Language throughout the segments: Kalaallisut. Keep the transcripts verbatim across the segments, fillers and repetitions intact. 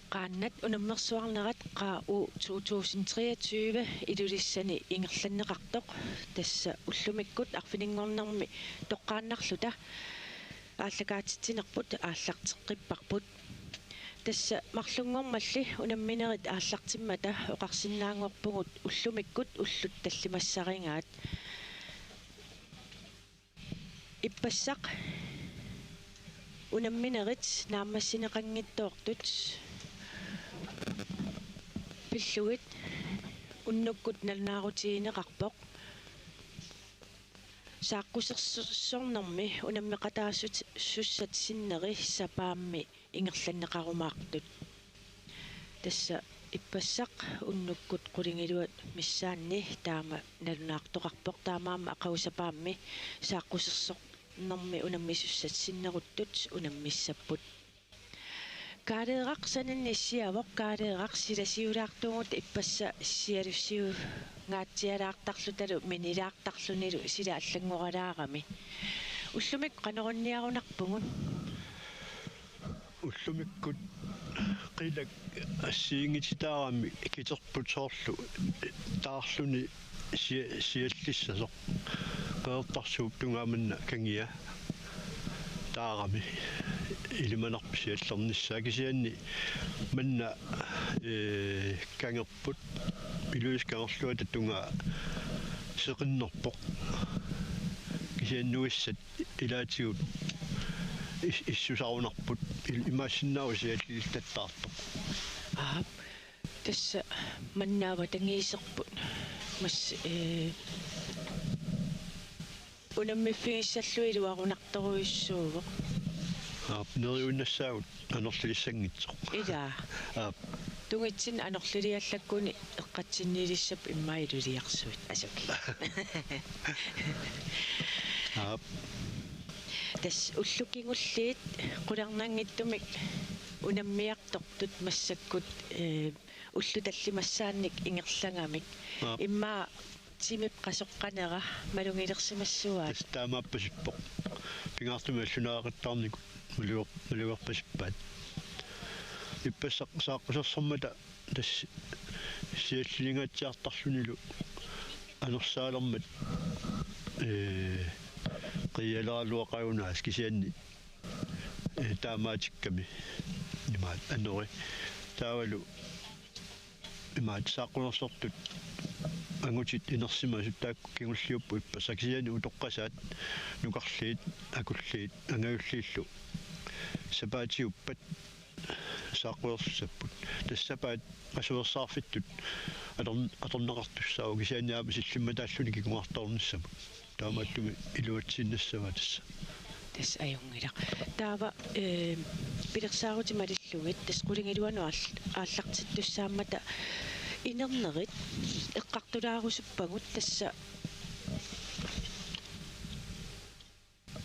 Qaannat unammersuarnerat Q U to tusind treogtyve Ilulissani ingerlanneqartoq, tassa ullumikkut arfininngornermi toqqaannarluta aallakaatitsinerput aallarteqqipparput. Tassa marlunngormalli unamminerit aallartimmata oqarsinnaanngorpugut ullumikkut ullut tallimassarigaat. Ippassaq unamminerit naammassineqanngitsoortut pillugit unnukkut nalunaarutigineqarpoq. Saaqqusersornermi unammeqataasussat sinneri sapaammi ingerlanneqarumaartut. Tassa ippassaq unnukkut qulingiluat missaanni taama nalunaartoqarpoq, taamaammat aqagu sapaammi saaqqusersornermi unammisussat sinneruttut unammissapput. Kaaleeraq saniani siavoq, Kaaleeraq silasiulaartugut ippassaq sialussiungaatsialaartarlutalu minilaartarlunilu sila allanngoralaarami. Ullumikkut qanoq inniarunarpugut? Ullumikkut qilak assigiinngitsutaarami kiterput soorlu taarluni sia-, siallissasoq. Qeqertarsuup tungaa manna kangia taarami ilimanarpoq siallernissaa, kisianni manna, ee, kangerput, Ilulissat Kangerluata tungaa seqinnerpoq. Kisianni nuissat ilaatigut is-, issusarunarput, il-, imaassinnaavoq siallilitattaartoq. Aap, tassa manna avatangiiserput. Mas, ee, unammiffigissallugu iluarunartorujussuuvoq. Aap, neriunnassaagut anorlilissanngitsoq. Ilaa. Aap. Tungitsinni anorliliallakkuni eqqatsinniilissapput immaqa Iluliarsuit. Asuki. Aap. Tassa ullut kingulliit qularnanngitsumik unammiartortut massakkut, ee, ullut tallimassaannik ingerlagamik. Aap. Immaqa timip qasoqqanera malugilersimassavaat. Tassa taamaappasippoq. Pingaartumik allunaaqattaarnikut maluger-, malugerpasippaat. Ippassaq saaqqusersormata tassa sialliligaatsiartarlunilu anersaalermat, ee, qiialeraluaqarunaas kisianni, ee, taamaatikkami imaat anori. Taavalu imaat saaqqusersortut angutit inersimasut taakku kingulliupput ippassaq, kisianni utoqqasaat nukarliit, akulliit, angajulliillu sapaatiuppat saaqqusersussapput. Tassa sapaat qasuersaarfittut atorn-, atorneqartussaavoq, kisianni aamma sillimmataallutik kinguartoornissamut. Taamaattumik iluatsiinnassavaat tassa. Tassa ajunngilaq. Taava, ee, pilersaarutit malillugit, tassa qulingiluanut aal-, aallartittussaammata inernerit eqqartulaarusuppagut, tassa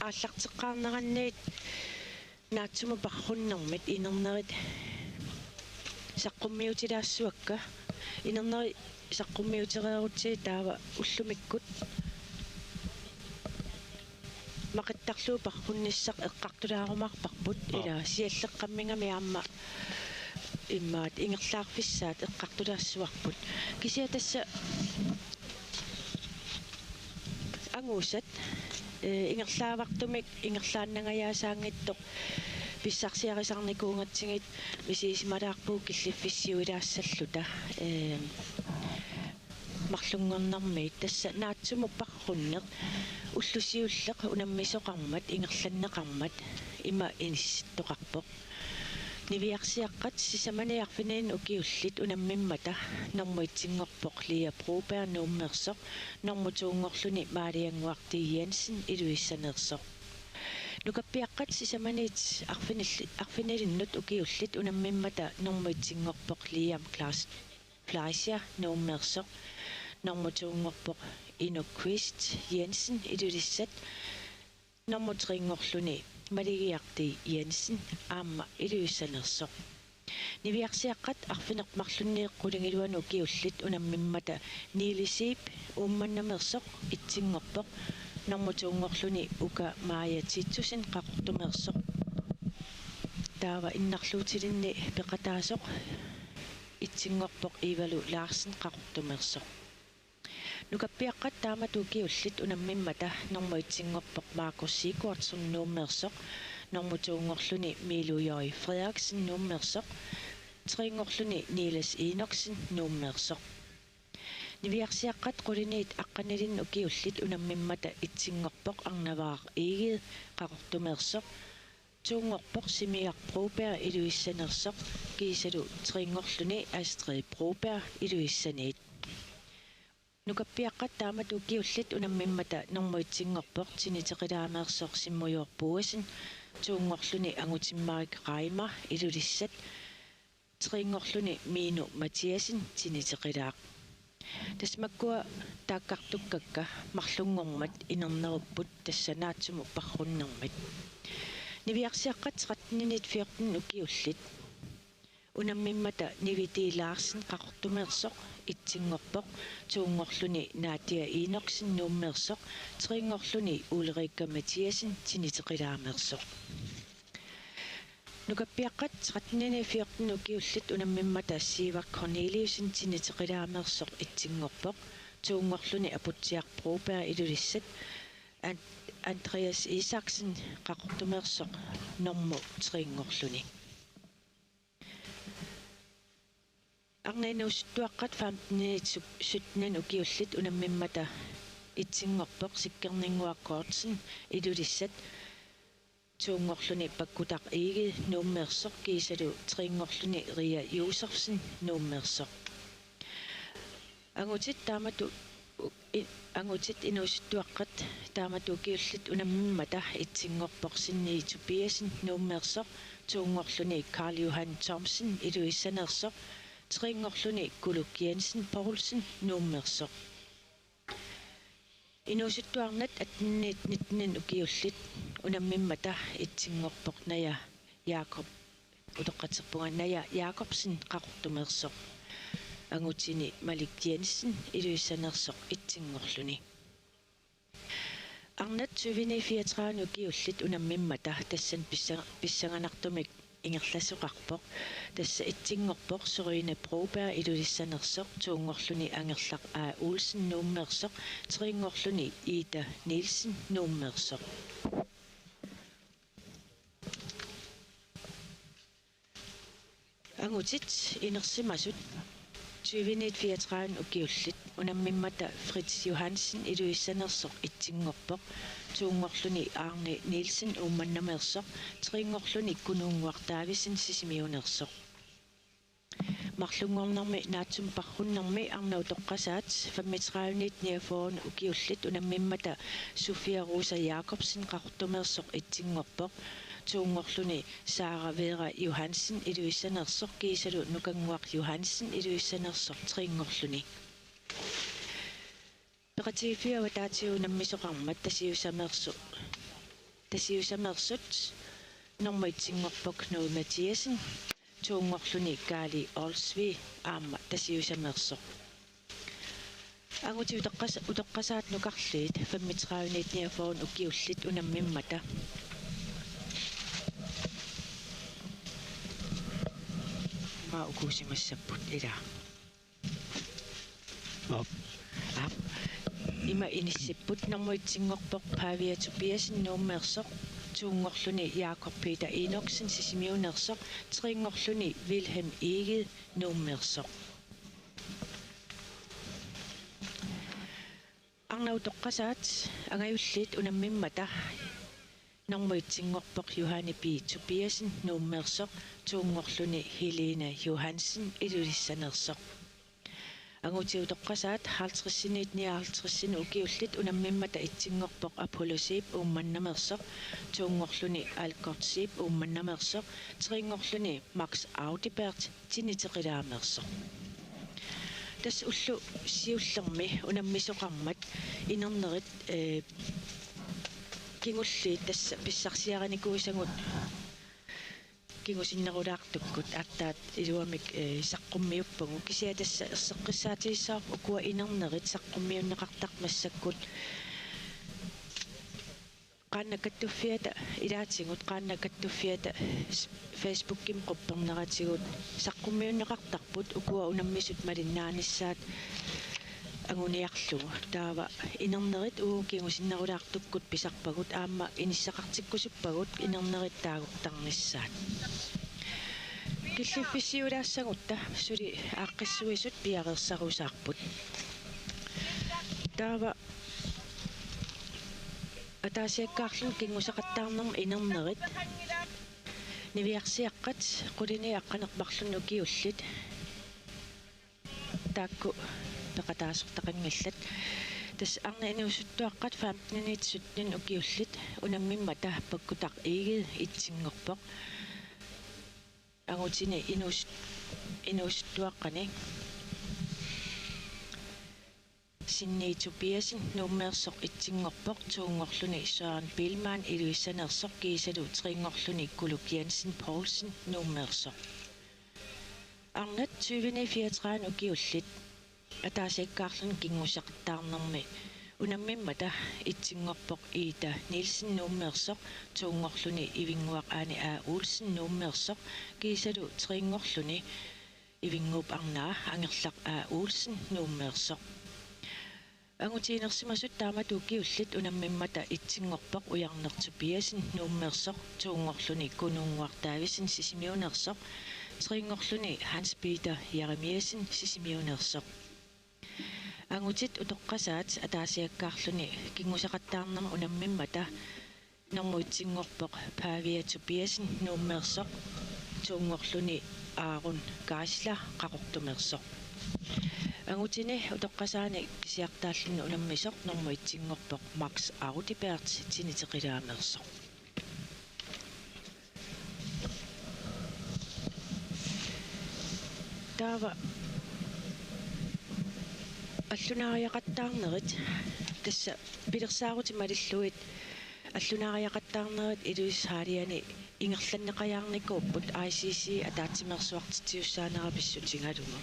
aallarteqqaarneranniit naatsumut parrunnermit inernerit saqqummiutilaassavakka. Inernerit saqqummiutereerutsigit taava ullumikkut maqittarlugu parrunnissaq eqqartulaarumaarparput. Aap. Ila sialleqqammigami aamma immaat ingerlaarfissaat eqqartulaassavarput. Kisianni tassa angusat, ee, ingerlaavartumik ingerlaannangajaasaanngitsoq pissarsiarisarnikuugatsigit misigisimalaarpugut killiffissiuilaassalluta, ee, marlunngornermiit. Tassa naatsumut parrunneq ulloq siulleq unammisoqarmat ingerlanneqarmat ima inissittoqarpoq. Niviarsiaqqat sisamani arfinilinnik ukiullit unammimmata normu etsinngorpoq Lea Broberg, Nuummeersoq, normu toonngorluni Maaliannguaq T. Jensen, Ilulissaneersoq. Nukappiaqqat sisamaniit arfinil-, arfinilinnut ukiullit unammimmata normu etsinngorpoq Liam Klaas Fleischer, Nuummeersoq, normu toonngorpoq Inuk Kvist Jensen, Ilulissat, normu trenngorluni Maligiaq T. Jensen, aamma Ilulissaneersoq. Niviarsiaqqat arfineq-marlunniit qulingiluanut ukiullit unammimmata Niili Zeeb, Uummannameersoq, etsinngorpoq, normu toonngorluni Uka Maja Titussen, Qaqortumeersoq. Taava innarluutilinni peqataasoq etsinngorpoq Ivalu Larsen, Qaqortumeersoq. Nukappiaqqat taamatut ukiullit unammimmata: nummer etsinngorpoq Markus Sigurdsson, Nuummeersoq, nummer tonngorluni Miilu J. Frederiksen, Nuummeersoq, trenngorluni Niels Enoksen, Nuummeersoq. Niviarsiaqqat quliniit aqqanilinnik ukiullit unammimmata etsinngorpoq Arnavaaq Egede, Qaqortumeersoq, tonngorpoq Simiaq Broberg, Ilulissaneersoq, kiisalu trenngorluni Astrid Broberg, Ilulissaniit. Nukappiaqqat taamatut ukiullit unammimmata: nummer etsinngorpoq Tiniteqilaameersoq Simmujoor Boesen, tonngorluni Angutimmarik Reimer, Ilulissat, trenngorluni Miinu Mathiassen, Tiniteqilaaq. Tassa makkua taakkartukkakka marlunngormat inernerupput, tassa naatsumut parrunnermit. Niviarsiaqqat tretteninik fjorteninik ukiullit unammimmata: Nivi D. Larsen, Qaqortumeersoq, etsinngorpoq, tonngorluni Nadia Enoksen, Nuummeersoq, trenngorluni Ulrika Mathiassen, Tiniteqilaameersoq. Nukappiaqqat tretteninik fjorteninik ukiullit unammimmata: Sivak Corneliussen, Tiniteqilaameersoq, etsinngorpoq, tonngorluni Aputsiaq Broberg, Ilulissat, An-, Andreas Isaksen, Qaqortumeersoq, nummer trenngorluni. Arnat inuusuttuaqqat femteninik sytteninik ukiullit unammimmata: etsinngorpoq Sikkerninnguaq Gortsen, Ilulissat, tonngorluni Pakkutaq Egede, Nuummeersoq, kiisalu trenngorluni Ria Josefsen, Nuummeersoq. Angutit taamatut u-, i-, angutit inuusuttuaqqat taamatut ukiullit unammimmata: etsinngorpoq Sinni Tobiassen, Nuummeersoq, tonngorluni Karl Johan Thomsen, Ilulissaneersoq, trenngorluni Kuluk Jensen Poulsen, Nuummeersoq. Inuusuttuarnat atteninik nitteninik ukiullit unammimmata: etsinngorpoq Naja Jakob, utoqqatserpunga, Naja Jakobsen, Qaqortumeersoq, angutini Malik Jensen, Ilulissaneersoq, etsinngorluni. Arnat tyveninik fireogtredivenik ukiullit unammimmata: tassani pissa-, pissanganartumik ingerlasoqarpoq. Tassa etsinngorpoq Sørine Broberg, Ilulissaneersoq, tonngorluni Angerlaq A. Olsen, Nuummeersoq, trenngorluni Ida Nielsen, Nuummeersoq. Angutit inersimasut tyveninik fireogtredivenik ukiullit unammimmata: Fritz Johansen, Ilulissaneersoq, etsinngorpoq, tonngorluni Arne Nielsen, Uummannaameersoq, trenngorluni Kunuunnguaq Davidsen, Sisimiuneersoq. Marlunngornermi naatsumik parrunnermi arnat utoqqasaat femogtredivenik niogfyrrenik ukiullit unammimmata: Sofia Rosa Jakobsen, Qaqortumeersoq, etsinngorpoq, tonngorluni Sara Vera Johansen, Ilulissaneersoq, kiisalu Nukannguaq Johansen, Ilulissaneersoq, trenngorluni. Peqatigiiffiup avataatigut unammisoqarmat Tasiusameersu-, Tasiusameersut: nummer etsinngorpoq Knud Mathiassen, tonngorluni Kaali Olsvig, aamma Tasiusameersoq. Angutit utoqqas-, utoqqasaat nukarliit femogtredivenik niogfyrrenik ukiullit unammimmata: Maa ukuusimassapput, ilaa. Aap. Aap. Ima inissipput: nummer etsinngorpoq Pavia Tobiassen, Nuummeersoq, tonngorluni Jakob Peter Enoksen, Sisimiuneersoq, trenngorluni Vilhelm Egede, Nuummeersoq. Arnat utoqqasaat angajulliit unammimmata: nummer etsinngorpoq Johanne P. Tobiassen, Nuummeersoq, tonngorluni Helene Johansen, Ilulissaneersoq. Angutit utoqqasaat halvtredsiniit nioghalvtredsinik ukiullit unammimmata: etsinngorpoq Apollo Zeeb, Uummannaameersoq, tonngorluni Alkort Zeeb, Uummannaameersoq, trenngorluni Max Audibert, Tiniteqilaameersoq. Tassa ulloq siullermi unammisoqarmat inernerit, ee, kingulliit tassa pissarsiarinikuusagut kingusinnerulaartukkut aatsaat iluamik, ee, saqqummiuppagut. Kisianni tassa erseqqissaatigissavarput ukua inernerit saqqummiunneqartarpoq massakkut. Qaannat Kattuffiata ilaatigut, Qaannat Kattuffiata s-, Facebookimi qupperneratigut saqqummiunneqartarput ukua unammisut malinnaanissaat anguniarlugu. Taava inernerit uagut kingusinnerulaartukkut pisarpagut aamma inissaqartikkusuppagut inernerit taagortarnissaat. Killiffissiulaassagutta suli aaqqissuisut piareersarusaarput. Taava ataasiakkaarluni kinngusaqattaarnermi inernerit niviarsiaqqat qulini aqqaneq-marlunni ukiullit taakku peqataasortaqanngillat. Tassa arnat inuusuttuaqqat femtenit syttenit ukiullit unammimmata Pakkutaq Egede etsinngorpoq. Angutini inuus-, inuusuttuaqqani Sinni Tobiassen Nuummeersoq etsinngorpoq, toonngorluni Søren Biilmann Ilulissaneersoq kiisalu trinngorluni Kuluk Jensen Poulsen Nuummeersoq. Arnat tyvenit fireogtredive ukiullit ataasiakkaarluni kinngusaqattaarnermi unammimmata etsinngorpoq Ida Nielsen Nuummeersoq, toonngorluni Ivinnguaq Aani A. Olsen Nuummeersoq kiisalu trinngorluni Ivinnguup arnaa Angerlaq A. Olsen Nuummeersoq. Angutiinersimasut taamatut ukiullit unammimmata etsinngorpoq Ujarneq Tobiassen Nuummeersoq, toonngorluni Kunuunnguaq Davidsen Sisimiuneersoq, trinngorluni Hans Peter Jeremiassen Sisimiuneersoq. Angutit utoqqasaat ataasiakkaarluni kinngusaqattaarnermi unammimmata normu etsinngorpoq Pavia Tobiassen Nuummeersoq, toonngorluni Aaron Geisler Qaqortumeersoq. Angutini utoqqasaani kisiartaalluni unammisoq normu etsinngorpoq Max Audeberg Tiniteqilaameersoq. Taava allunaariaqattaarnerit, tassa pilersaarutit malillugit allunaariaqattaarnerit Ilulissat Halliani ingerlanneqajaarnikuupput I C C ataatsimeersuartitsisussaanera pissutigalugu.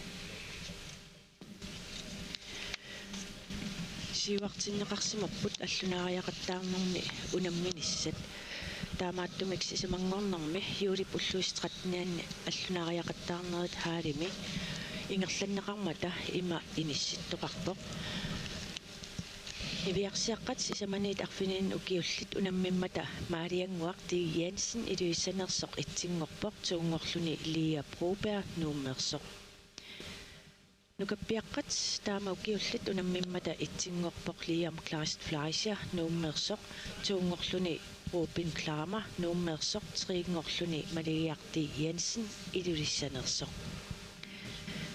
Siuartinneqarsimapput allunaariaqattaarnermi unamminissat. Taamaattumik sisamanngornermi juulip ulluisa trettenianni allunaariaqattaarnerit Hallimi ingerlanneqarmata ima inissittoqarpoq. Niviarsiaqqat sisamaniit arfinilinnik ukiullit unammimmata Maaliannguaq D. Jensen Ilulissaneersoq etsinngorpoq, toonngorluni Lea Broberg Nuummeersoq. Nukappiaqqat taama ukiullit unammimmata etsinngorpoq Liam Kleist Fleischer Nuummeersoq, toonngorluni Ruben Klammer Nuummeersoq, trinngorluni Maligiaq D. Jensen Ilulissaneersoq.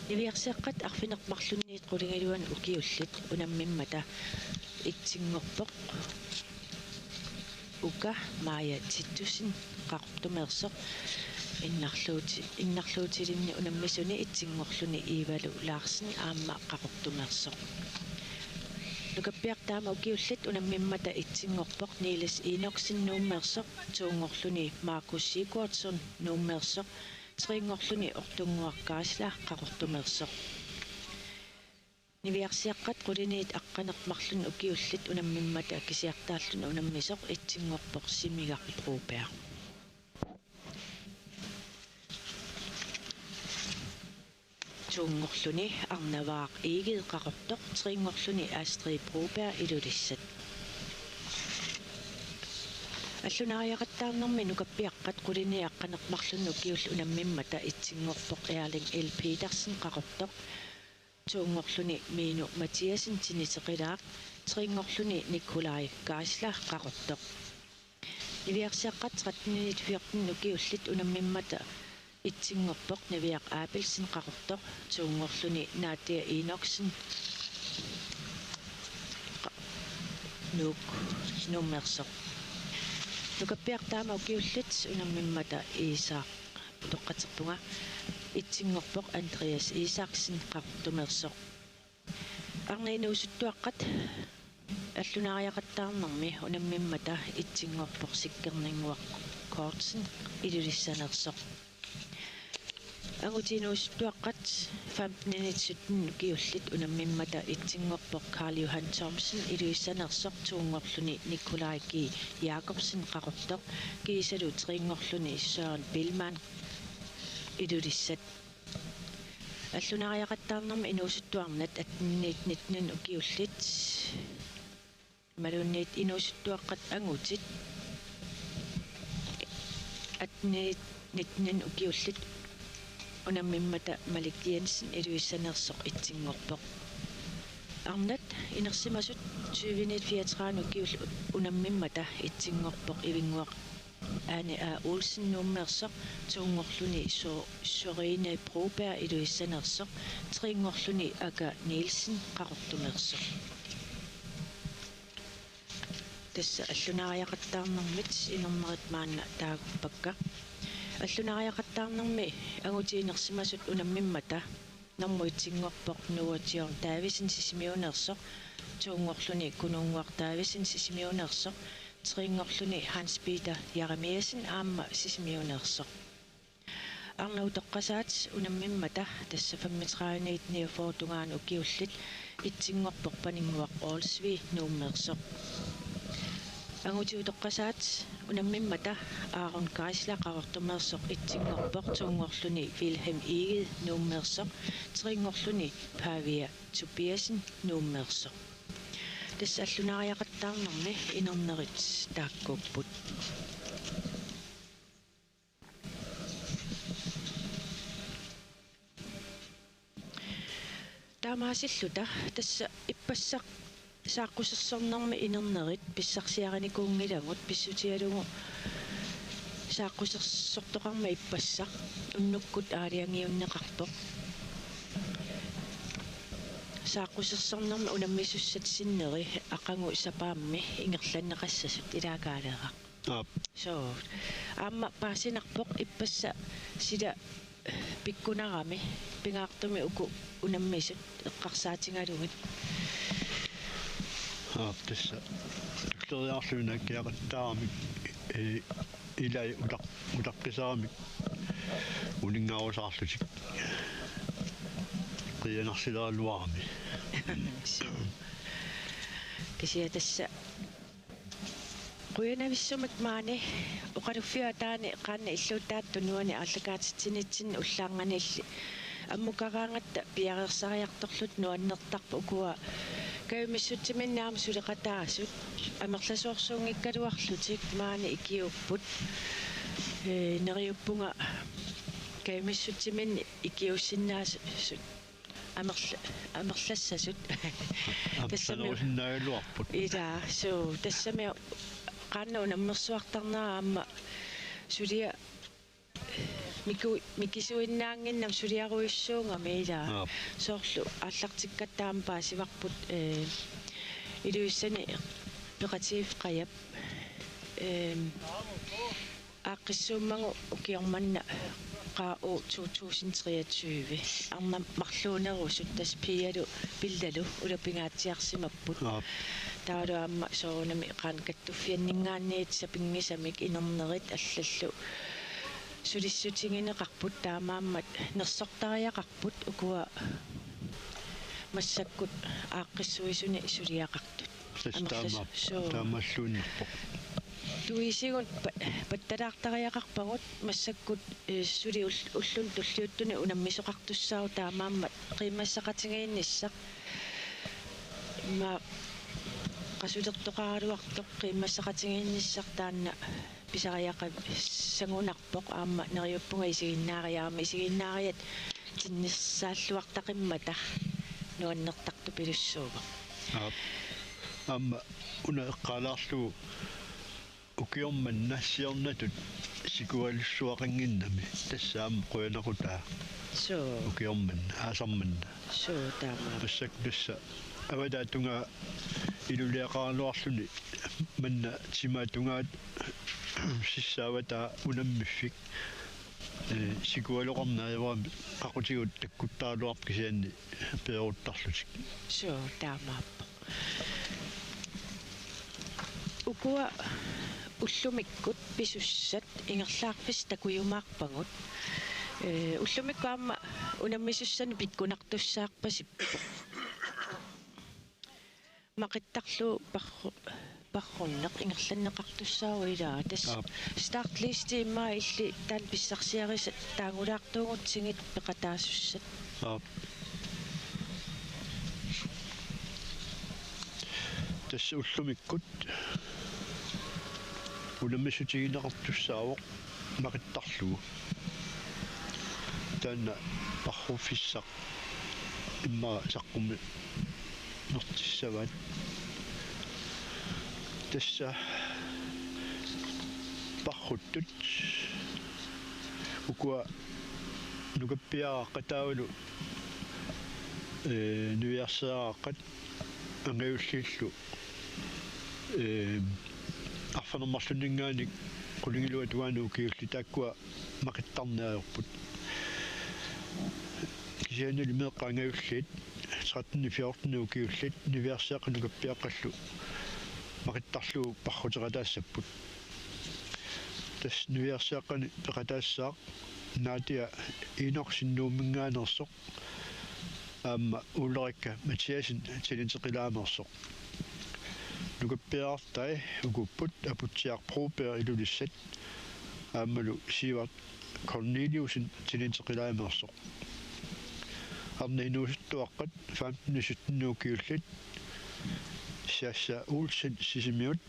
Niviarsiaqqat arfineq-marlunniit qulingiluanut ukiullit unammimmata etsinngorpoq uka Maja Titussen Qaqortumeersoq, innarluuti-, innarluutilinnik unammisuni etsinngorluni Ivalu Larsen aamma Qaqortumeersoq. Nukappiaq taama ukiullit unammimmata etsinngorpoq Niels Enoksen Nuummeersoq, toonngorluni Markus Sigurdsson Nuummeersoq, trinngorluni Ortunnguaq Geisler Qaqortumeersoq. Niviarsiaqqat quliniit aqqaneq-marlunnik ukiullit unammimmata kisiartaalluni unammisoq etsinngorpoq Simigaq Broberg. Toonngorluni Arnavaaq Egede Qaqortoq, trinngorluni Astrid Broberg Ilulissat. Allunaariaqattaarnermi nukappiaqqat quliniit aqqaneq-marlunnik ukiullit unammimmata etsinngorpoq Erling L. Petersen Qaqortoq, toonngorluni Miinu Mathiassen Tiniteqilaaq, trinngorluni Nikolaj Geisler Qaqortoq. Niviarsiaqqat trettenilinnik fjorteninik ukiullit unammimmata etsinngorpoq Niviaq Abelsen Qaqortoq, toonngorluni Nadia Enoksen Qa-, Nuuk Nuummeersoq. Nukappiaq taama ukiullit unammimmata Isak, utoqqatserpunga, etsinngorpoq Andreas Isaksen Qaqortumeersoq. Arnat inuusuttuaqqat allunaariaqattaarnermi unammimmata etsinngorpoq Sikkerninnguaq Kortsen Ilulissaneersoq. Angutit inuusuttuaqqat femten sytten ukiullit unammimmata etsinngorpoq Karl Johan Thomsen Ilulissanersoq, toonngorluni Nikolaj G. Jakobsen Qaqortoq, kiisalu trinngorluni Søren Billmann Ilulissat. Allunaariaqattaarnermi inuusuttuarnat attenit nittenit ukiullit, imaluunniit inuusuttuaqqat angutit attenit nittenit ukiullit unammimmata Malik Jensen Ilulissanersoq etsinngorpoq. Arnat inersimasut tyvenit fireogtredive ukiullit unammimmata etsinngorpoq Ivinnguaq Ane A. Olsen Nuummeersoq, toonngorluni So-, Sørine Broberg Ilulissanersoq, trinngorluni Aka Nielsen Qaqortumeersoq. Tassa allunaariaqattaarnermit inernerit maanna taaguppakka. Allunaariaqattaarnermi angutit inersimasut unammimmata normu etsinngorpoq Noah John Davidsen Sisimiuneersoq, toonngorluni Kununnguaq Davidsen Sisimiuneersoq, trinngorluni Hans Peter Jeremiassen aamma Sisimiuneersoq. Arnat utoqqasaat unammimmata, tassa femogtredive niogfyrre tungaanut ukiullit, etsinngorpoq Paninnguaq Olsvig Nuummeersoq. Angutit utoqqasaat unammimmata Aaron Geisler Qaqortumeersoq etsinngorpoq, toonngorluni Vilhelm Egede Nuummeersoq, trinngorluni Pavia Tobiassen Nuummeersoq. Tassa allunaariaqattaarnermi inernerit taakkuupput. Taamaasilluta tassa ippassaq saaqqusersornermi inernerit pissarsiarinikuunngilagut, pissutigalugu saaqqusersortoqarmat ippassaq unnukkut aalajangiunneqarpoq. Saaqqusersornermi unammisussat sinneri aqagu sapaammi ingerlanneqassasut ilaa, Kaaleeraq. Aap. Soo. Aamma paasinarpoq ippassaq sila pikkunarami, pingaartumik uku unammisut eqqarsaatigalugit. Aap, tassa tulleriiaarlugit naakkiaqattaaramik, ee, ilai utaq-, utaqqisaramik uninngaarusaarlutik qiianarsileraluarami. Soo. Kisianni tassa qujanavissumik maani oqaluffiup ataani qaannat illuutaattut nuanni aallakaatitsinitsinni ullaannganilli ammukaraangatta piareersariartorluta nuannertarpoq. Ukua kajumissutsiminni aamma suleqataasut amerlasoorsuunngikkaluarlutik maani ikiuupput. Ee, neriuppunga kajumissutsiminni ikiuussinnaasut amerla-, amerlassasut. Tassami amerlanerusinnaagaluarput. Ilaa, suu, tassami qaannat unammersuartarnera aamma suliaq miku-, mikisuinnaannginnami suliarujussuugami, ilaa. Aap. Soorlu aallartikkatta aamma paasivarput, ee, Ilulissani peqatigiiffik qajap, eem, aaqqissuummagu ukioq manna Q O to tusind treogtyve. Arnat marluunerusut, tassa Pialu Pillalu ulapingaatsiarsimapput. Aap. Taavalu aamma soorunami qaannat kattuffianninngaanniit sapinngisamik inernerit allallu sulissutigineqarput, taamaammat nersortariaqarput ukua massakkut aaqqissuisuni suliaqartut. Tassa amerlas-, taama-, suu, taamaalluinnarpoq. Tuisigut pa-, pattalaartariaqarpagut massakkut, eh, suli ul-, ulluni tulliuttuni unammisoqartussaavoq, taamaammat qiimmassaqatigiinnissaq. Immaqa qasulertoqaraluartoq qiimmassaqatigiinnissaq taanna pisariaqassagunarpoq, aamma neriuppunga isiginnaariarami, isiginnaariat tinnersaalluartaqimmata nuannertartupilussuuvoq. Aap. Aamma una eqqaalaarlugu ukioq manna siornatut sikualussuaqannginnami, tassa aamma qujanaqataa. Suu. Ukioq manna, aasaq manna. Suu, taama. Massakkut tassa avataata tungaa iluliaqaraluarluni manna timaatungaat sissaavataa unammiffik. Ee, sikualoqarneq ajorami qaqutigut takkuttaraluarpoq kisianni peeruttarlutik. Suu, taamaappoq. Ukua ullumikkut pisussat ingerlaarfissat takujumaarpagut. Ee, ullumikkut aamma unammisussanik pikkunartussaarpasippoq. Maqittarlugu parru-, parrunneq ingerlanneqartussaavoq ilaa. Tassa Aap. Startliste immaqa illit taanna pissarsiarisat taagulaartuugutsigit peqataasussat. Aap. Tassa ullumikkut unammissutigineqartussaavoq maqittarlugu. Taanna parruffissaq immaqa saqqummi- nertissavaat. Tassa parruttut ukua nukappiaraaqqat taavalu, ee, niviarsiaraaqqat angajulliillu, ee, arfineq-marlunninngaanniit qulingiluat uani ukiullit taakkua maqittarneq ajorput. Kisiannili meeqqat angajulliit tretten fjorten ukiullit niviarsiaqqat nukappiaqqallu maqittarlugu parruteqataassapput. Tassa niviarsiaqqani peqataassaaq Nadia Enoksen Nuumminngaanneersoq aamma Ulrikka Mathiassen Tiniteqilaameersoq. Nukappiarartai ukuupput Aputsiaq Broberg Ilulissat aammalu Sivert Corneliussen Tiniteqilaameersoq. Arnat inuusuttuaqqat femten sytten ukiullit Sasha Olsen Sisimiut,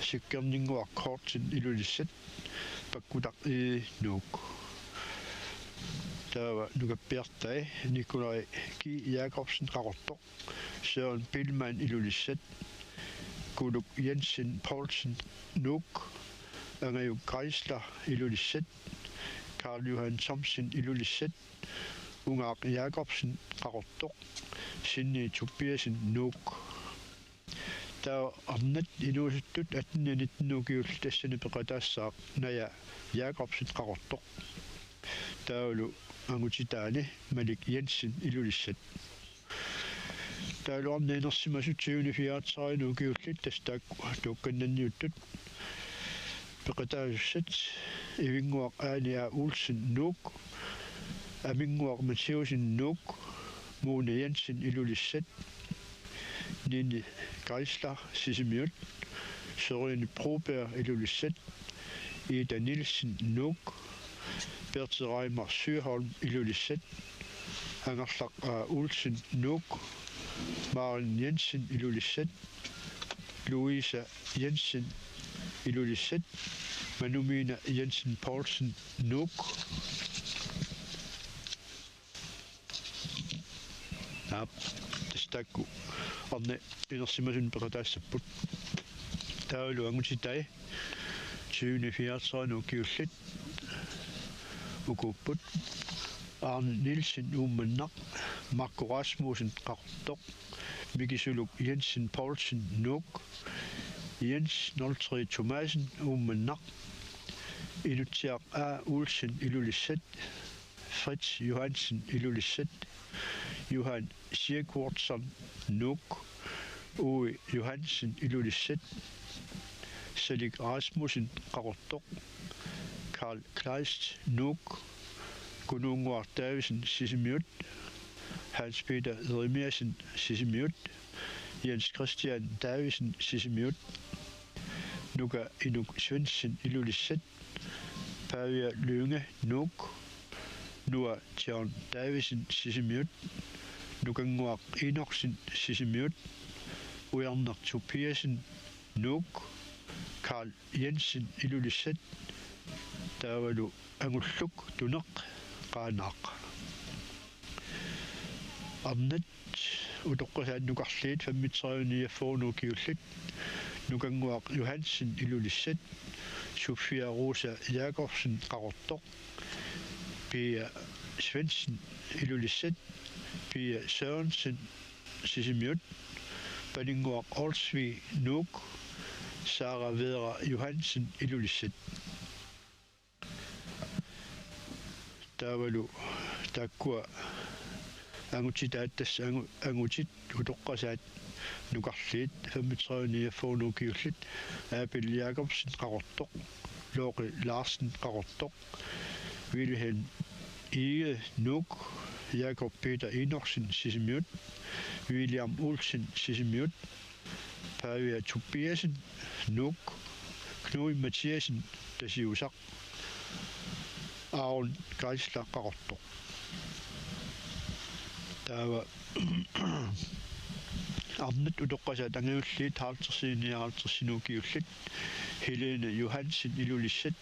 Sikkerninnguaq Kortsen Ilulissat, Pakkutaq Egede Nuuk. Taava nukappiartai Nikolaj G. Jakobsen Qaqortoq, Søren Biilmann Ilulissat, Kuluk Jensen Poulsen Nuuk, Angajuk Geisler Ilulissat, Karl Johan Thomsen Ilulissat, Ungaaq Jakobsen Qaqortoq, Sinni Tobiassen Nuuk. Taava arnat inuusuttut atten nitten ukiullit tassani peqataassaaq Naja Jakobsen Qaqortoq. Taavalu angutitaani Malik Jensen Ilulissat. Taavalu arnat inersimasut tyveni fireogtredive ukiullit tassa taakku tuukkannanniuttut peqataasussat Ivinnguaq Aani A. Olsen Nuuk, Aminnguaq Mathiussen Nuuk, Mona Jensen Ilulissat, Nini Geisler Sisimiut, Sørine Broberg Ilulissat, Ida Nielsen Nuuk, Berthe Reimer Søholm Ilulissat, Angerlaq A. Olsen Nuuk, Maren Jensen Ilulissat, Louise Jensen Ilulissat, Manumina Jensen Poulsen Nuuk. Aap, tassa taakku arnat inersimasuni peqataassapput. Taavalu angutitai tyveni fireogtredive ukiullit ukuupput: Arne Nielsen Uummannaq, Marco Rasmussen Qaqortoq, Miki Suluk Jensen Poulsen Nuuk, Jens nul tre Thomassen Uummannaq, Inutsiaq A. Olsen Ilulissat, Fritz Johansen Ilulissat, Johan Sigurdsson Nuuk, Uwe Johansen Ilulissat, Salik Rasmussen Qaqortoq, Karl Kleist Nuuk, Kunuunnguaq Davidsen Sisimiut, Hans Peter Jeremiassen Sisimiut, Jens Christian Davidsen Sisimiut, Nuka Inuk Svendsen Ilulissat, Pavia Lynge Nuuk, Noah John Davidsen Sisimiut, Nukannguaq Enoksen Sisimiut, Ujarneq Tobiassen Nuuk, Karl Jensen Ilulissat, taavalu Angulluk Tuneq Qaanaaq. Arnat utoqqasaat nukarliit femogtredive niogfyrre ukiullit: Nukannguaq Johansen Ilulissat, Sofia Rosa Jakobsen Qaqortoq, Pia Svendsen Ilulissat, Pia Sørensen Sisimiut, Paninnguaq Olsvig Nuuk, Sara Vera Johansen Ilulissat. Taavalu taakkua angutitaat tassa angu-, angutit utoqqasaat nukarliit femogtredive niogfyrre ukiullit: Abel Jakobsen Qaqortoq, Lori Larsen Qaqortoq, Vilhelm Egede, Nuuk, Jakob Peter Enoksen, Sisimiut, William Olsen, Sisimiut, Pavia Tobiassen, Nuuk, Knud Mathiassen, Tasiusaq, Aaron Geisler, Qaqortoq. Taava arnat utoqqasaat angajulliit halvtredsinit nioghalvtredsinit ukiullit: Helene Johansen, Ilulissat,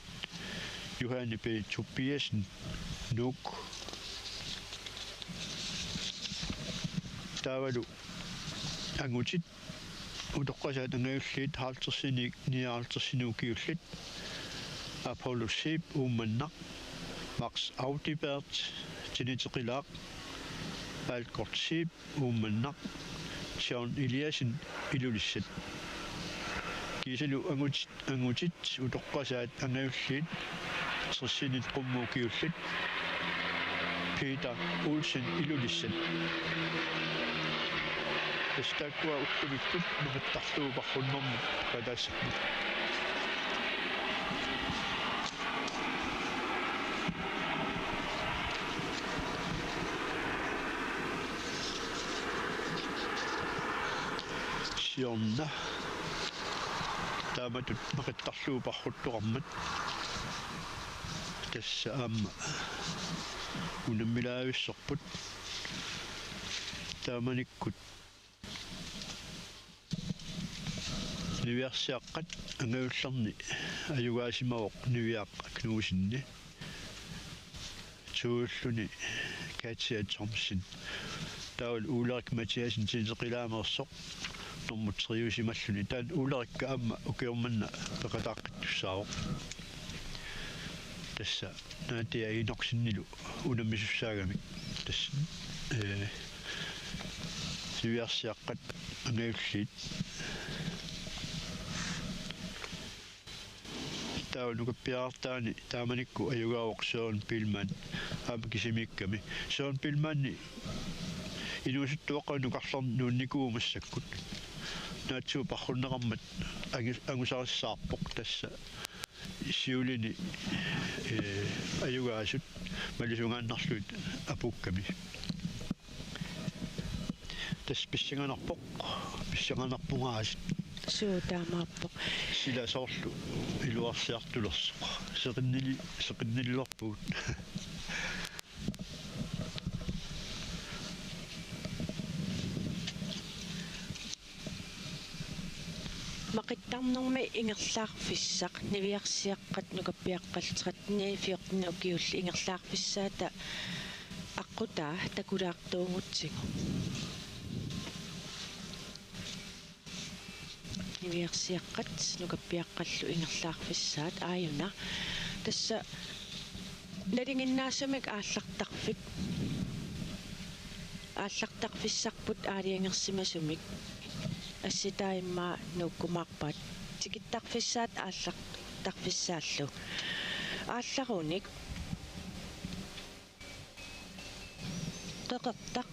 Johanne B. Tobiassen, Nuuk. Taavalu angutit utoqqasaat angajulliit halvtredsinit nioghalvtredsinit ukiullit: Apollo Zeeb, Uummannaq, Max Audibert, Tiniteqilaaq, Valgert Zeeb, Uummannaq, John Eliassen, Ilulissat. Kiisalu angut-, angutit utoqqasaat angajulliit tressinit qummut ukiullit: Peter Olsen, Ilulissat. Tassa taakkua ullumikkut meqittarlugu parrunnermut peqataassapput. Siorna taamatut meqittarlugu parruttoqarmat. Tassa aamma unammilaavissorput. Taamanikkut niviarsiaqqat angajullerni ajugaasimavoq Niviaq Knudsenip, tolluni Katja Thomsen. Taavalu Ulrik Mathiassen Tiniteqilaameersoq nummer tre-usimalluni. Taanna Ulrikka aamma ukioq manna peqataaqqittussaavoq. Tassa Nadia Enoksenilu unammisussaagamik. Tassa, ee, niviarsiaqqat angajulliit. Taava nukappiarartaani taamanikkut ajugaavoq Søren Biilmann, aamma kisimiikkami. Søren Biilmanni inuusuttuaqqanik nukarlerni nuunnikuuvoq massakkut. Naatsumik parrunneqarmat angi-, angusarissaarpoq, tassa siulini, ee, ajugaasut malusungaannarlugit apuukkami. Tassa pissanganarpoq, pissanganarpunga aasiit. Suu, taamaappoq. Sila soorlu iluarsiartulersoq. Seqinnili-, seqinnillerpugut. Maqittarnermi ingerlaarfissaq, niviarsiaqqat nukappiaqqat tretten fjorten ukiullit ingerlaarfissaata aqqutaa takulaartuugutsigu. Niviarsiaqqat nukappiaqqallu ingerlaarfissaat aajuna. Tassa nalinginnaasumik aallartarfik. Aallartarfissarput aalajangersimasumik. Assitaa immaqa nuukkumaarpaat. Tikittarfissaat aallartarfissaallu. Aallarunik qeqertaq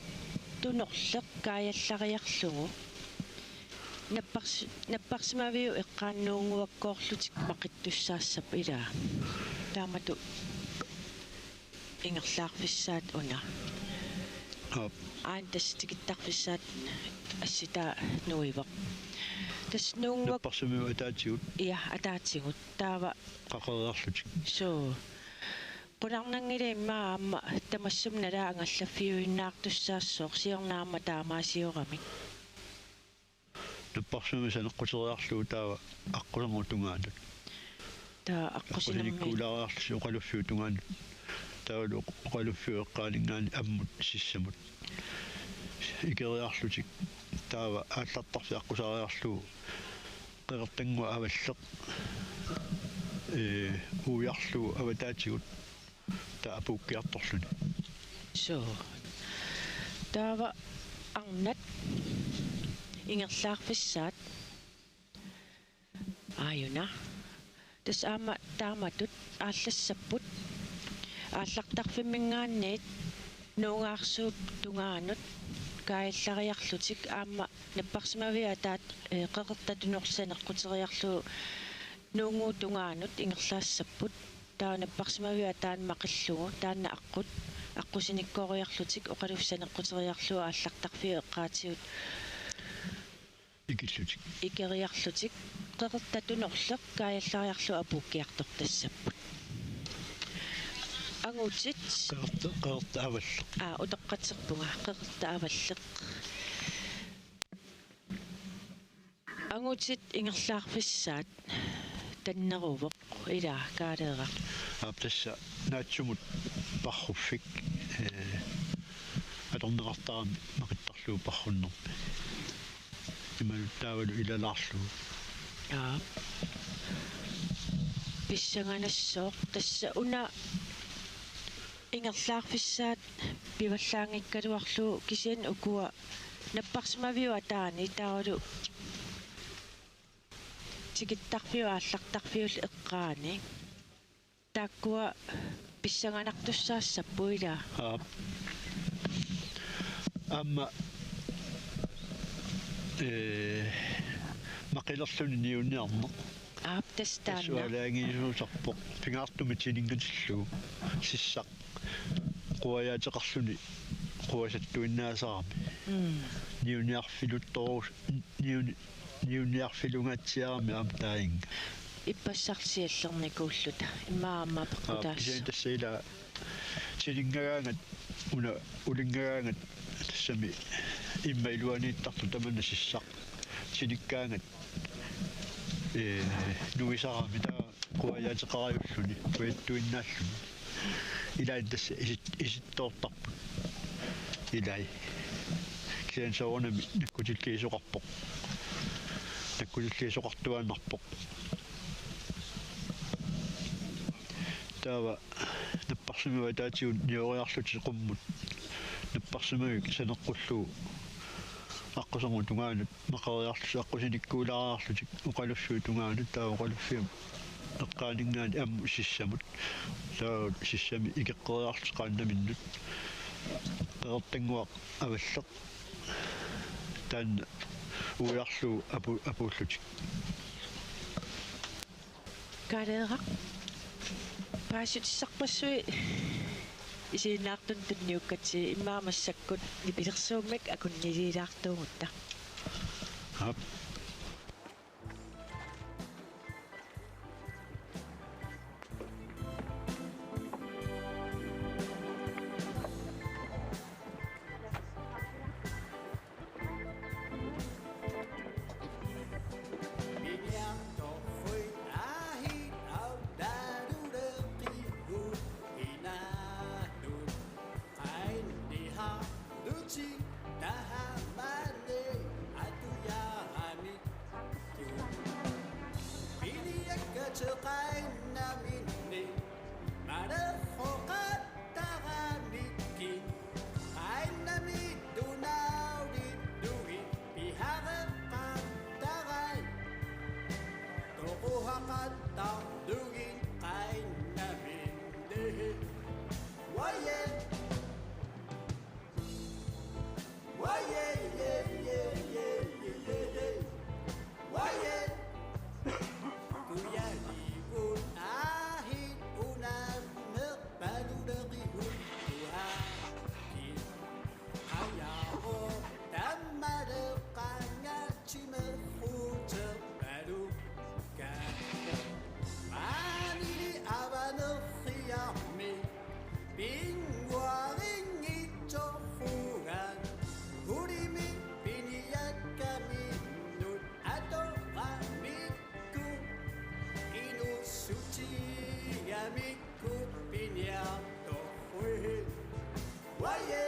tunorleq kaajallariarlugu. Nappars-, napparsimaviup eqqaani nuunnguakkoorlutik maqittussaassappat ilaa. Taamatut ingerlaarfissaat una. Aap. Aana tassa tikittarfissaat assitaa nuivoq. Tassa nuunnguak-, napparsimaviup ataatigut. Ja, ataatigut. Taava qaqeriarlutik. Suu. Qularnanngilaq immaqa aamma tamassuma nalaat angallaffiujunnaartussaassooq, siorna aamma taamaasioramik. Napparsimaviup saneqquteriarlugu taava aqqusagut tungaanut. Taava aqqusinermi. Aqqusinikkuulaariarlutik oqaluffiup tungaanut. Taavalu oq-, oqaluffiup eqqaaninngaanniit ammut sissamut. Ikeriarlutik. Taava aallartarfik aqqusariarlugu qeqertannguaq avalleq, ee, uiarlugu avataatigut taava apuukkiartorluni. Suu. Taava arnat ingerlaarfissaat aajuna. Tassa aamma taamatut aallassapput. Aallartarfimminngaanniit nuungaarsuup tungaanut kaajallariarlutik aamma napparsimaviup ataat, ee, qeqertaq tunorleq saneqquteriarlugu nuunnguup tungaanut ingerlaassapput. taava napparsimaviup ataani maqillugu, taanna aqqut aqqusinikkooriarlutik oqaluffik saneqquteriarlugu aallartarfiup eqqaatigut ikillutik, ikeriarlutik, qeqertat unorleq kaajallariarlugu apuukkiartortassapput. Angutit. Qeqerta-, qeqertat avalleq. Aa, utoqqatserpunga, qeqertat avalleq. Angutit ingerlaarfissaat tanneruvoq, ilaa, Kaaleeraq? Aap, tassa naatsumut parruffik, ee, atorneqartarami maqittarlugu parrunnermi. Imaluunniit taavalu ilalaarlugu. Aap. Pissanganassaaq tassa una ingerlaarfissaat pivallaanngikkaluarlugu, kisianni ukua napparsimaviup ataani taavalu tikittarfiup aallartarfiullu eqqaani. Taakkua pissanganartussaassapput, ilaa? Aap. Aamma, ee, maqilerluni niunniarneq. Aap, tassa taanna. Tassa ualaanngiisuusarpoq. Pingaartumik tiningatillugu. Sissaq quajaateqarluni quasattuinnaasarami. Mm. Niunniarfiluttorus-, niuni-, niunniarfilungaatsiarami aamma taanna. Ippassarsiallernikuulluta. Immaqa aamma. Aap, peqqutaassaaq. Kisianni tassa ilaa tininngagaangat, una ulinngagaangat tassami immaqa iluaniittartoq tamanna sissaq. Tinikkaangat, ee, nuisarami taava quajaateqarajulluni, quajattuinnaalluni. Ilaanni tassa isit-, isittoortarput. Ilai. Kisianni soorunami nakkutilliisoqarpoq. Nakkutilliisoqartuaannarpoq. Taava napparsimaviup ataatigut nioriarlutik qummut. Napparsimavik saneqqullugu aqqusernup tungaanut maqeriarlutik aqqusinikkuulaariarlutik oqaluffiup tungaanut, taava oqaluffiup eqqaaninngaanniit ammut sissamut. Taava sissami ikeqqeriarlutik qaannaminnut. Qeqertannguaq avalleq. Taanna uiarlugu apu-, apuullutik. Kaaleeraq, paasissutissarpassuit isiginnaartunut tunniukkatsigu, immaqa massakkut nipilersuummik akunniliilaartuugutta. Aap. Piniakkateqainnaminni malerroqattaramikki, qainnami tunaulittugi pihareqqattarai. Toquhaqattarlugit qainnaminni. Waje. Kujaligut aahit unammeq paluleqihut tuhaki. Qajaqo tammaleqangatsimeqquteq palukka. Maanili avanerriarmi pinnguarinngitsorpunga, hulimi piniakkaminnut atoramikku, inuussutigamikku piniartorpugut. Waje.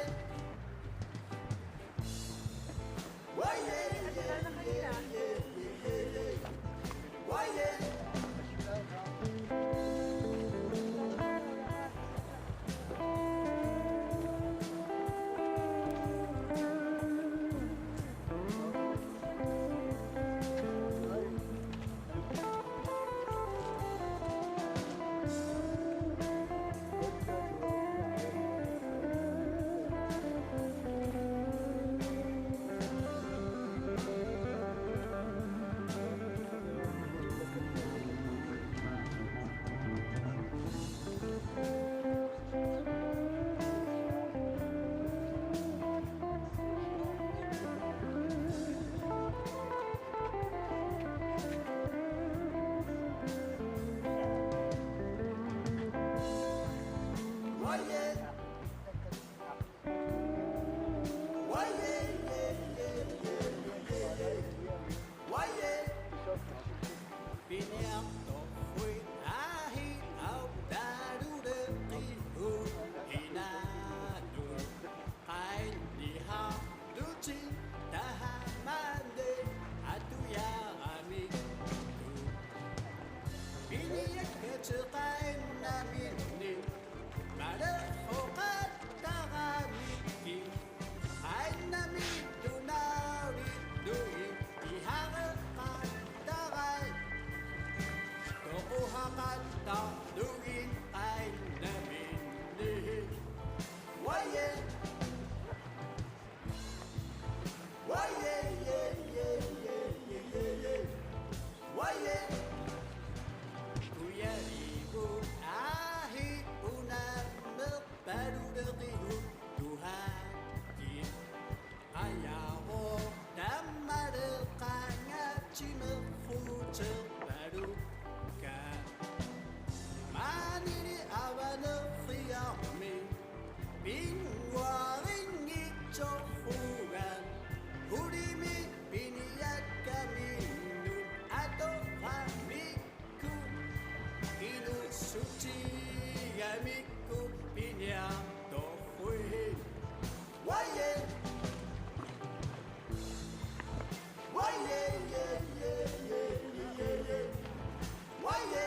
Katiqainnaminni malerfoqattaramikki, ainnami tunaarillugit ihareqattarai, toquhaqattarlugit ainnaminni. Waje. Waje, je, je, je, je, je, je. Waje. Kujarigut aahit unammeq paluleqigut tuhaattit. Qajavoq tammaleqangatsimeqquteq palukka. Maanili avanerriarmi pinnguarinngitsorpugut, hulimi piniakkaminnut atoramikku, inuussutigamikku piniartorpugut. Waje! Waje, je, je, je, je, je, je. Waje!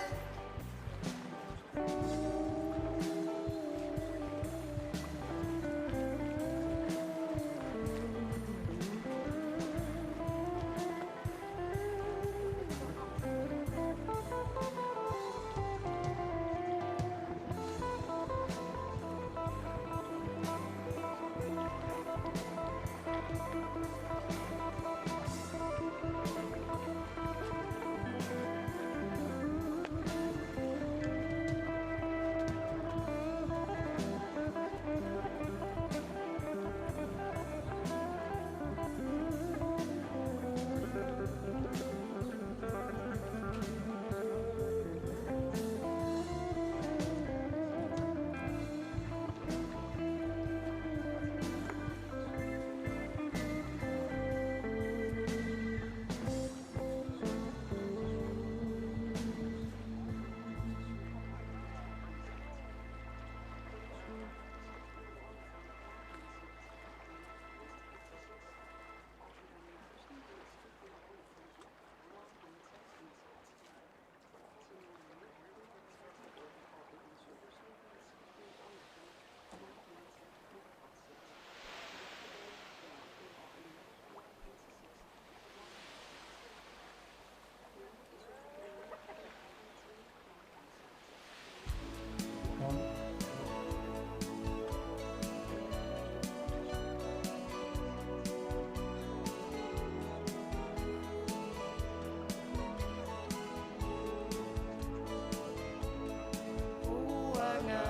Uanga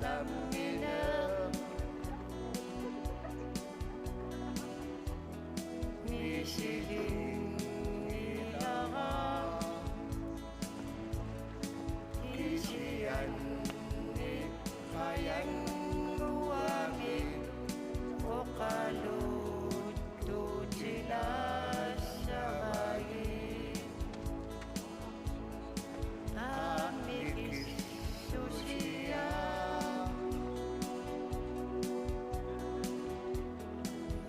nammineq misilinngilanga, kisianni qajanguamik oqaluttuutilaassamagit. Aamma misissusia.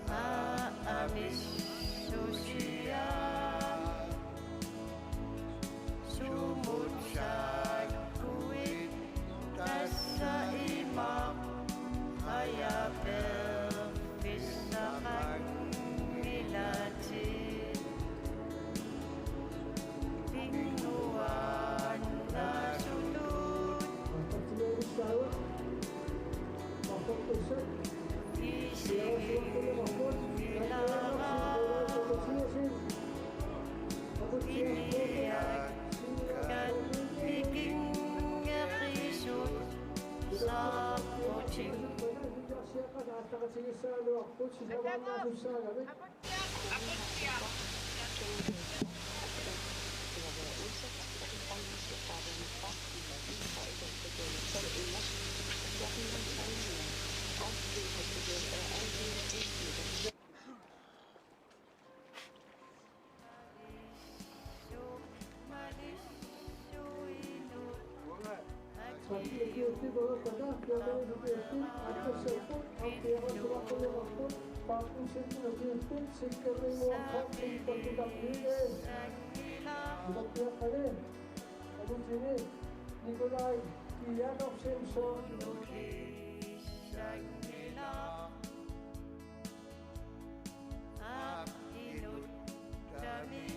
Aamma misissusia. Sumut saakkuit tassa ima ajapeerfissaqanngilatit. Pinnguaannasutut. Isiginngilanga. Piniakkat ikinngeqisut saapputit. Nikolaj Kianov Simpson. Nulissanngilaq aap inuttami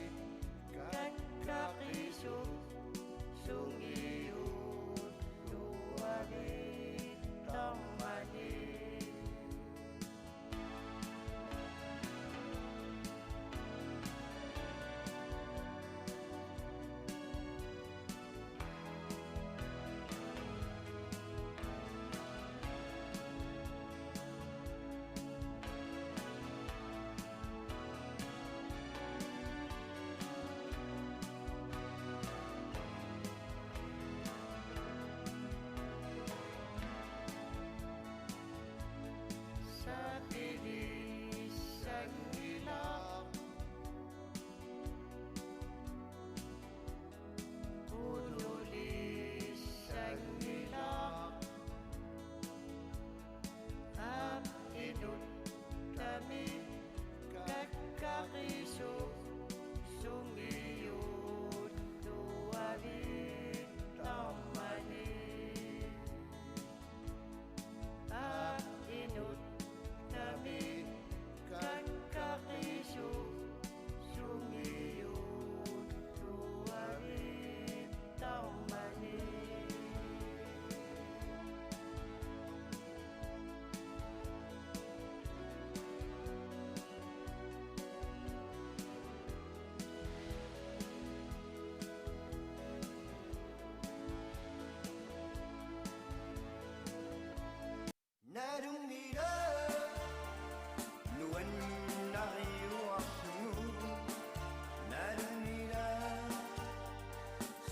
kakkaqisup sungiulluavittarmani. Sapilissangilaq, unulissangilaq, aap inuttami kakkaqisup sungiulluavittarmani. Aap inuttami kakkaqisup sungiulluavittarmani. Nalunngilaq nuannariuarlugu. Nalunngilaq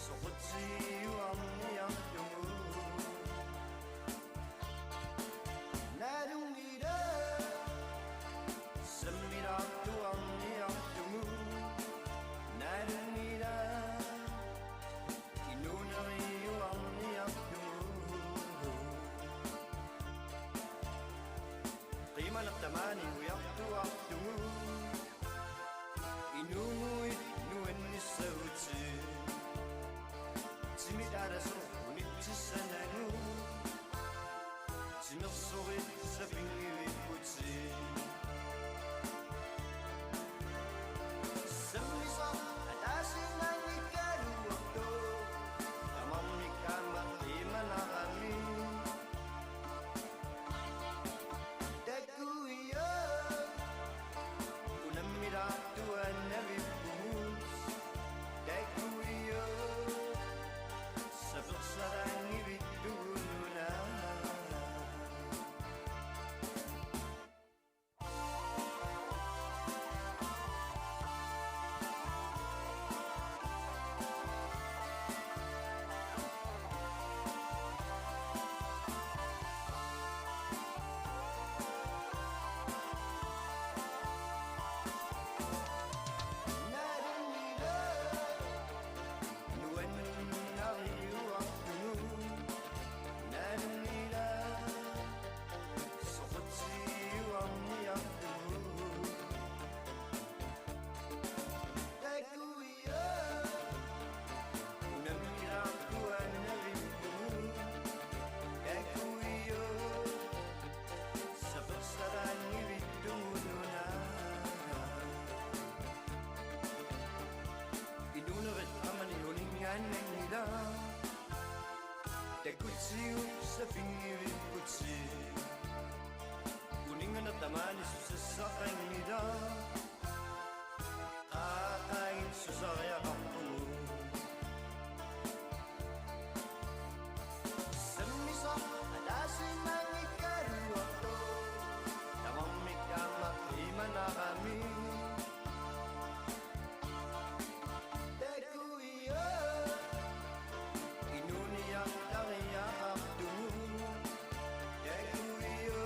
soqutigiuarniarlugu. Nalunngilaq sammilaartuarniarlugu. Nalunngilaq inuuneriuarniarlugu. Qiimaneq tamaani ujartuarlugu. Inuuguit nuannissagutsigu. Timitaalasoq unitsissanagu. Timersorit sapinngivikkutsigu. Sammisaq ataasiinnaanngikkaluartoq. Tamarmik aamma qiimanarami. Takuio. Unammilaartuaannavippugut. Takuio. Sapersalaanngivittugut una. Nuannariuartugut, nalunngilaq soqutigiuarniartugut. Takuio, unammilaartuaannavippugut. Takuio, sapersalaanngivittugut una. Inuunerit aamma uninngaannaanngilaq. Takutsigu sapinngivikkutsigu. Uninnganeq tamaani susassaqanngilaq. Qaaqaagit susariaqarpugut. Sammisaq ataasiinnaanngikkaluartoq. Tamarmik aamma qiimanarami. Takuio. Inuuniartariaqartugut. Takuio.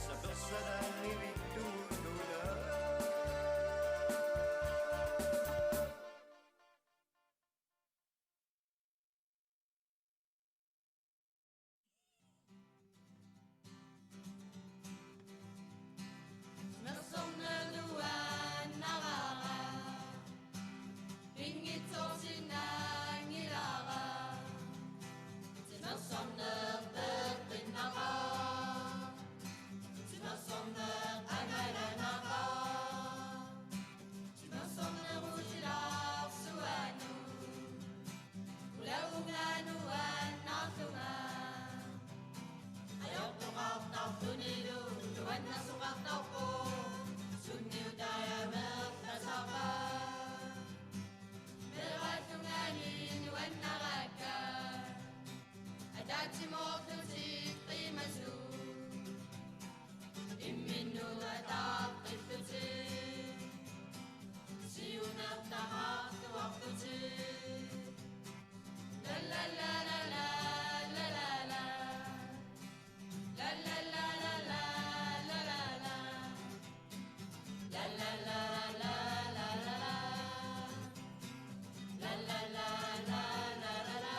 Sapersalaanngivittugut una. Timoorlutik qimasut. Imminnut ataqqillutik. Siunertaqartuarlutik. La la la la la la la la. La la la la la la la la. La la la la la la la. La la la la la la la.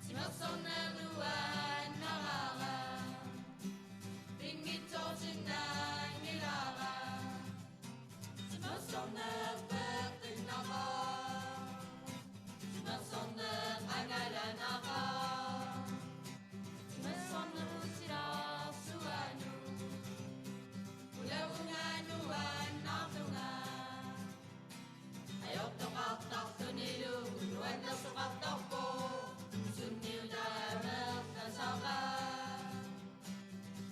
Timersorneq nuannaraara. Pinngitsoorsinnaanngilara. Timersorneq peqqinnaqaaq. Timersorneq angalanaqaaq. Timersorneq ussilaarsuanut. Ulavunga nuannaarlunga. Ajortoqartarlunilu nuannersoqartarpoq. Sunniutaa meertasara.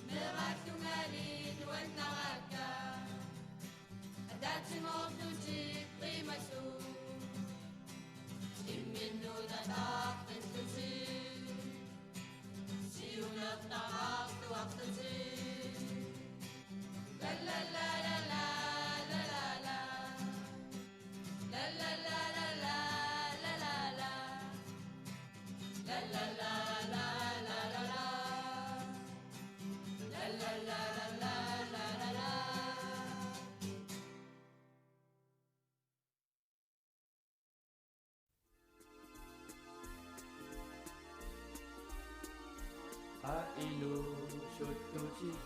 Meeraallungali nuannarakka. Ataatsimorlutik qimasut. Imminnut ataqqillutik. Siunertaqartuarlutik. La la la la la la la la. La la la la la la la la. La la la la la la la. La la la la la la la la. Qa inuusuttutit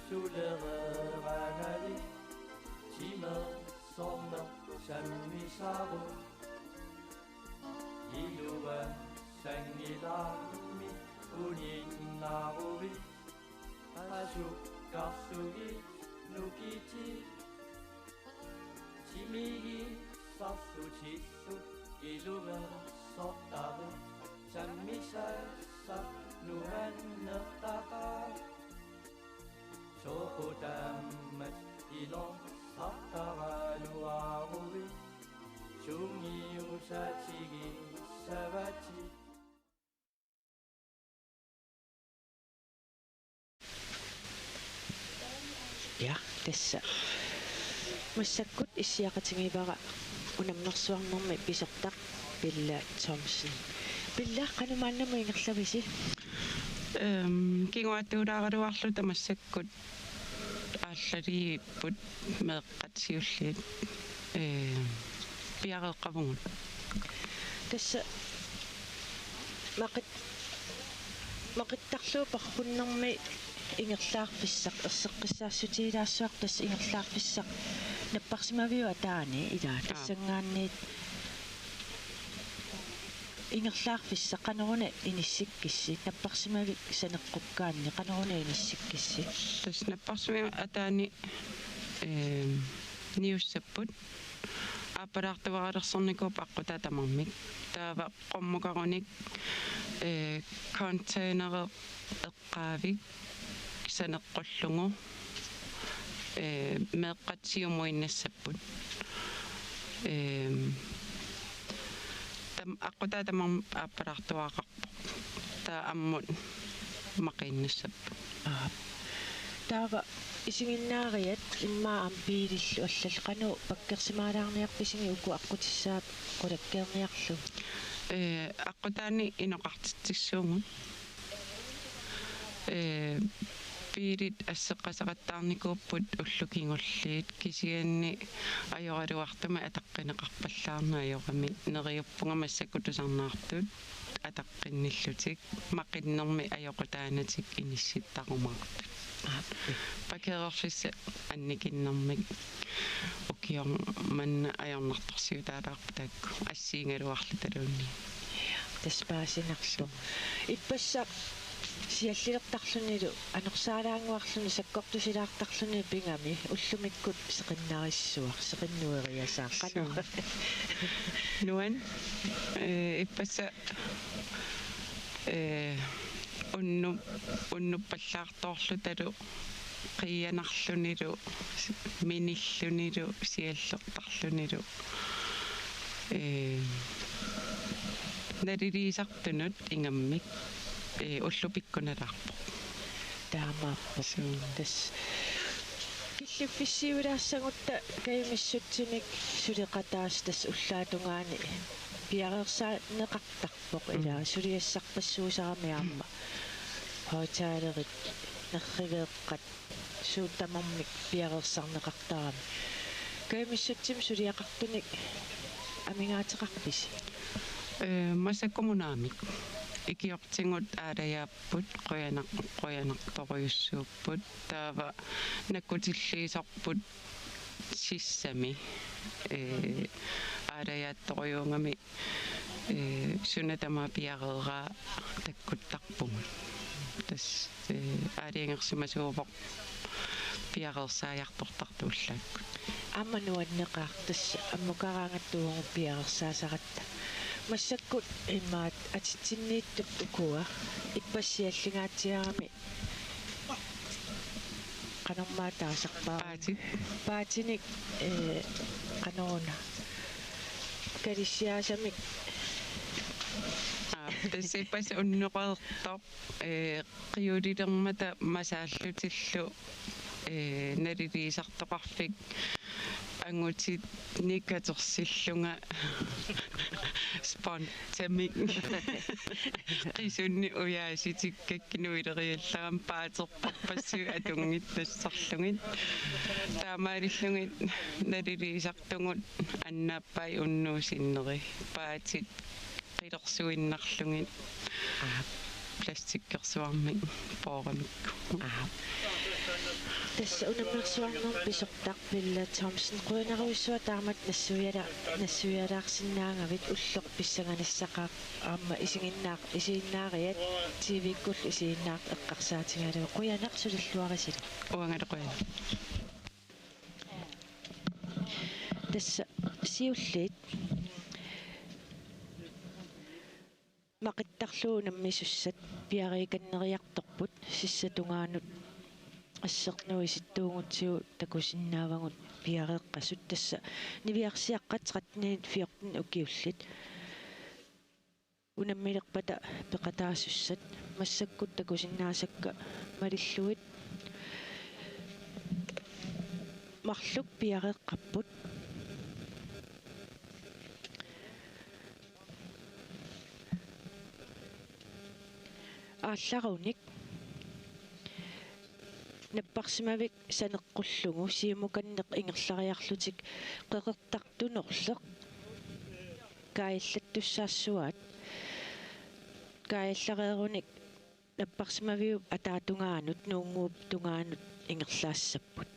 sulereeraangalit timersorneq sammisaruk. Iluassanngilaarmi uninnaaruit qasukkarsugit nukitit. Timigissarlutillu iluersortarit sammisassat nuannertaqaaq. Soqutaammat ilorsartaraluaruit sungiusatigissavatit. Ja, tassa. Massakkut issiaqatigivara unammersuarnermi pisortaq Pilla Thomsen. Pilla, qanoq maannamut ingerlavisi? Ehm, kinguaattuulaaraluarluta massakkut aallaliipput meeqqat siulliit, eh, piareeqqavugut. Tassa maqit-, maqittarlugu parrunnermi ingerlaarfissaq, erseqqissaassutigilaassuaq tassa ingerlaarfissaq napparsimaviuk ataani ilaa? Aap. Tassanngaanniit ingerlaarfissaq qanoruna inissikkissi, napparsimavik saneqqukkaanni qanoruna inissikkissi? Tassa napparsimaviup ataani, ehm, niussapput. Aappalaartuaralersornikuupput aqqutaata tamarmik. Taava qummukarunik, eh, containeri eqqaavik saneqqullugu, eh, meeqqat siumuinnassapput. Ehm, tam-, aqqutaata tamarmik aappalaartuaqarpoq. Taava ammut maqiinnassapput. Aap. Taava isiginnaariat immaqa aamma biilillu allallu qanoq pakkersimaalaarniarpisigit uku aqqutissaat qulakkeerniarlugit? Eh, aqqutaani inoqartitsissuugut. Eh, biilit asseqqaseqattaarnikuupput ullut kingulliit, kisianni ajoraluartumik ataqqineqarpallaarneq ajorami. Neriuppunga massakkut tusarnaartut ataqqinnillutik, maqinnermi ajoqutaanatik inissittarumaartut. Aap. Pakkeerfissat annikinnermik ukioq manna ajornartorsiutaalaarput taakku assigigaluarlutaluunniit. Tassa paasinartoq. Ippassaq siallilertarlunilu, anorsaalaannguarluni, sakkortusilaartarluni pigami, ullumikkut seqinnarissuaq, seqinnueriasaaq. Qanoq? Suu. Nuann-, eh, ippassaq, eh, unnu-, unnuppallaartoorlutalu, qiianarlunilu, minillunilu, siallertarlunilu. Eh, naliliisartunut ingammik, ee, ullut pikkunalaarpoq. Taamaappoq. Suu. Tassa killiffissiuilaassagutta kajumissutsimik suleqataasut tassa ullaap tungaani piareersaaneqartarpoq. Mm. Ilaa suliassarpassuusarami aamma højttalerit, nerriveeqqat, suut tamarmik piareersarneqartarami. Kajumissutsimik suliaqartunik amigaateqarpisi? Ee, massakkut kommunaamik. Ikiortigut aalajaapput, qujanaq-, qujanartorujussuupput. Taava nakkutilliisorput sissami. Ee, aalajaattorujuugami, ee, suna tamaat piareeraa takkuttarpugut. Tassa, ee, aalajangersimasuuvoq piareersaajartortartut ullaakkut. Aamma nuanneqaaq tassa ammukaraangatta uagut piareersaasaratta. Massakkut imaat atitsinniittut ukua ippassaq siallingaatsiarami qanormaa taasarpaat. Paatit. Paatinik, ee, qanoruna. Kalissiaasamik. Aa, tassa ippassaq unnuqertoq, ee, qiulilermata masaallutillu, ee, naliliisartoqarfik angutinik katersillunga spontamik qisunnik ujaasitikkakku nuileriallarama paaterpassuit atunngitsoorlugit. Taamaalillugit naliliisartugut annaappai unnuup sinneri. Paatit qilersuinnarlugit. Aap. Plastikkersuarmik pooramikku. Aap. Tassa unammersuarnermut pisortaq Pille Thomsen, qujanarujussuaq taamatut nassuiala-, nassuialaarsinnaagavit. Ulloq pissanganissaqaaq aamma isiginnaar-, isiginnaariat T V-kkullu isiginnaartut eqqarsaatigalugu. Qujanaq, sulilluarisilu. Uangalu qujanaq. Tassa siulliit maqittarlugu unammisussat piariikanneriartorput, sissap tungaanut assernuisittuugutsigu takusinnaavagut piareeqqasut, tassa niviarsiaqqat tretten fjorten ukiullit. Unammilerpata peqataasussat massakkut takusinnaasakka malillugit marluk piareeqqapput. Aallarunik napparsimavik saneqqullugu siumukanneq ingerlariarlutik qeqertartunorleq kaajallattussaassuaat. Kaajallareerunik napparsimaviup ataatungaanut, nuunnguup tungaanut ingerlaassapput.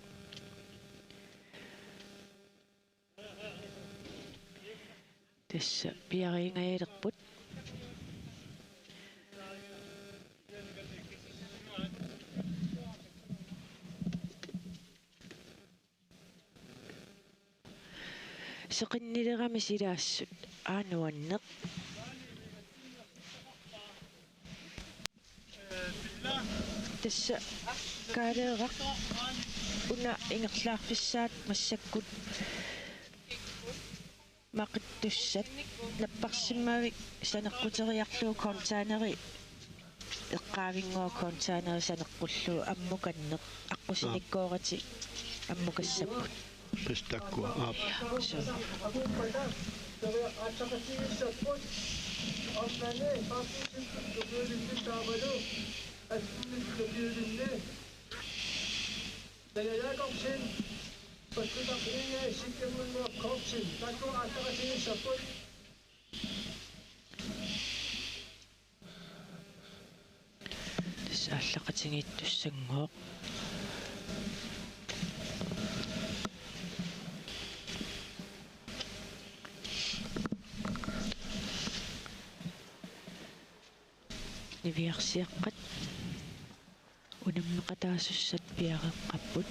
Tassa piariingajalerput. Seqinnilerami silaassut, aa nuanneq. Tassa kaaleeraq una ingerlaarfissaat massakkut maqittussat napparsimmavik saneqquteriarlugu containeri eqqaavinngua containeri saneqqullugu ammukanneq aqqusinikkoorati ammukassapput. Pis takkua, aap. Suu. Tassa aallaqatigiittussanngooq. Niviarsiaqqat unammeqataasussat piareeqqapput.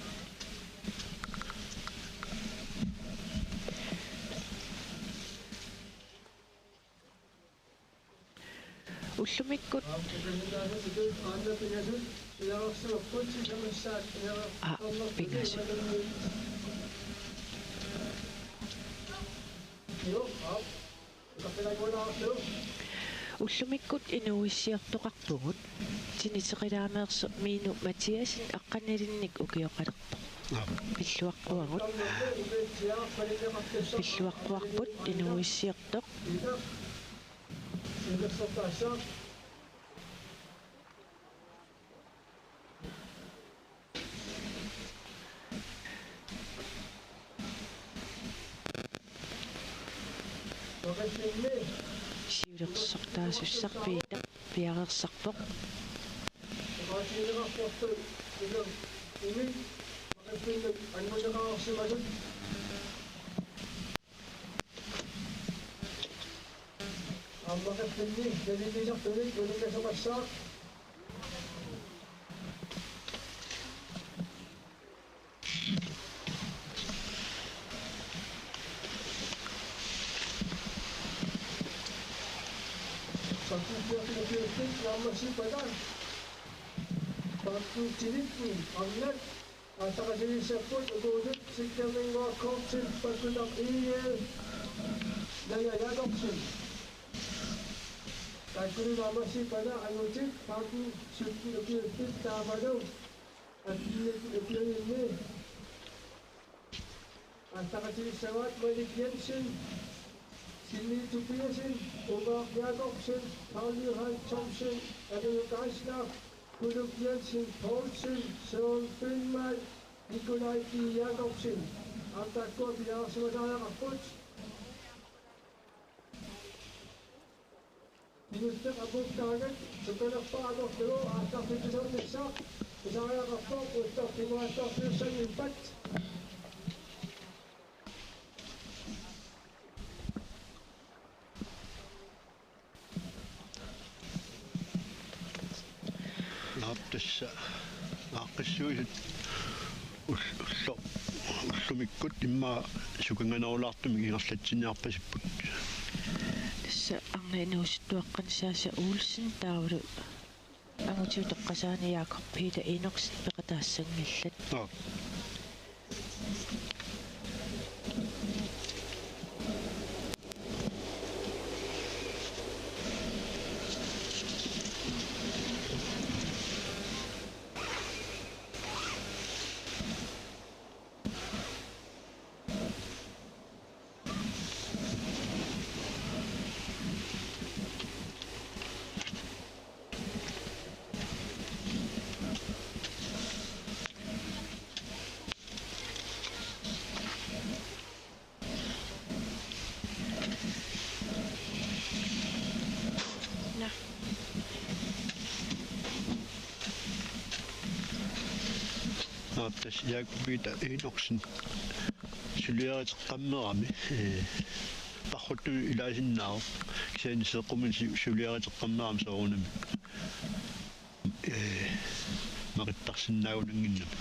Ullumikkut. Aa, pingasut. Ullumikkut inuuissiortoqarpugut. Tiniteqilaameersoq Miinu Mathiassen aqqanilinnik ukioqalerpoq. Aap. Pilluaqquagut. Pilluaqquarput inuuissiortoq. Siulersortaasussaq Piita piareersarpoq. Aamma qatsinni naligiisartunik ulikkasoqassaaq. Sakkuussiartunik ukiuttut naammassippat. Sakkuussiartunik arnat. Aallaqqatigiissapput ukuusut Sikkerninnguaq Kortsen, Pakkutaq I L, Naja Jakobsen. Taakkulu naammassippata angutit tretten sytten ukiuttut taavalu atten nitten ukiulinni. Aallaqqatigissavaat Malik Jensen, Sili Tobiassen, Uwe Jakobsen, Paul Johan Thomsen, Anu Geisler, Kuluk Jensen Poulsen, Søren Fenmark, Nikolaj G. Jakobsen. Aamma taakkua piareersimasariaqarput. Minutsit apuukkaangat sukkanerpaaq atorlugu aallartittusernissaq pisariaqarpoq ullorput kinguaattoorfiussanngippat. Naap, tassa aaqqissuisut ul-, ullo-, ullumikkut immaqa sukanganerulaartumik ingerlatsiniarpasipput. Tassa arnat inuusuttuaqqanik Sasha Olsen taavalu angutit utoqqasaanni Jakob Peter Enoksen peqataassanngillat. Aap. Naa. Naa, tassa Jakob Peter Enoksen suliariteqqammerami, ee, parruttunut ilaasinnaavoq, kisianni seeqquminnga su-, suliariteqqammerami soorunami, ee, maqittarsinnaagunannginnami.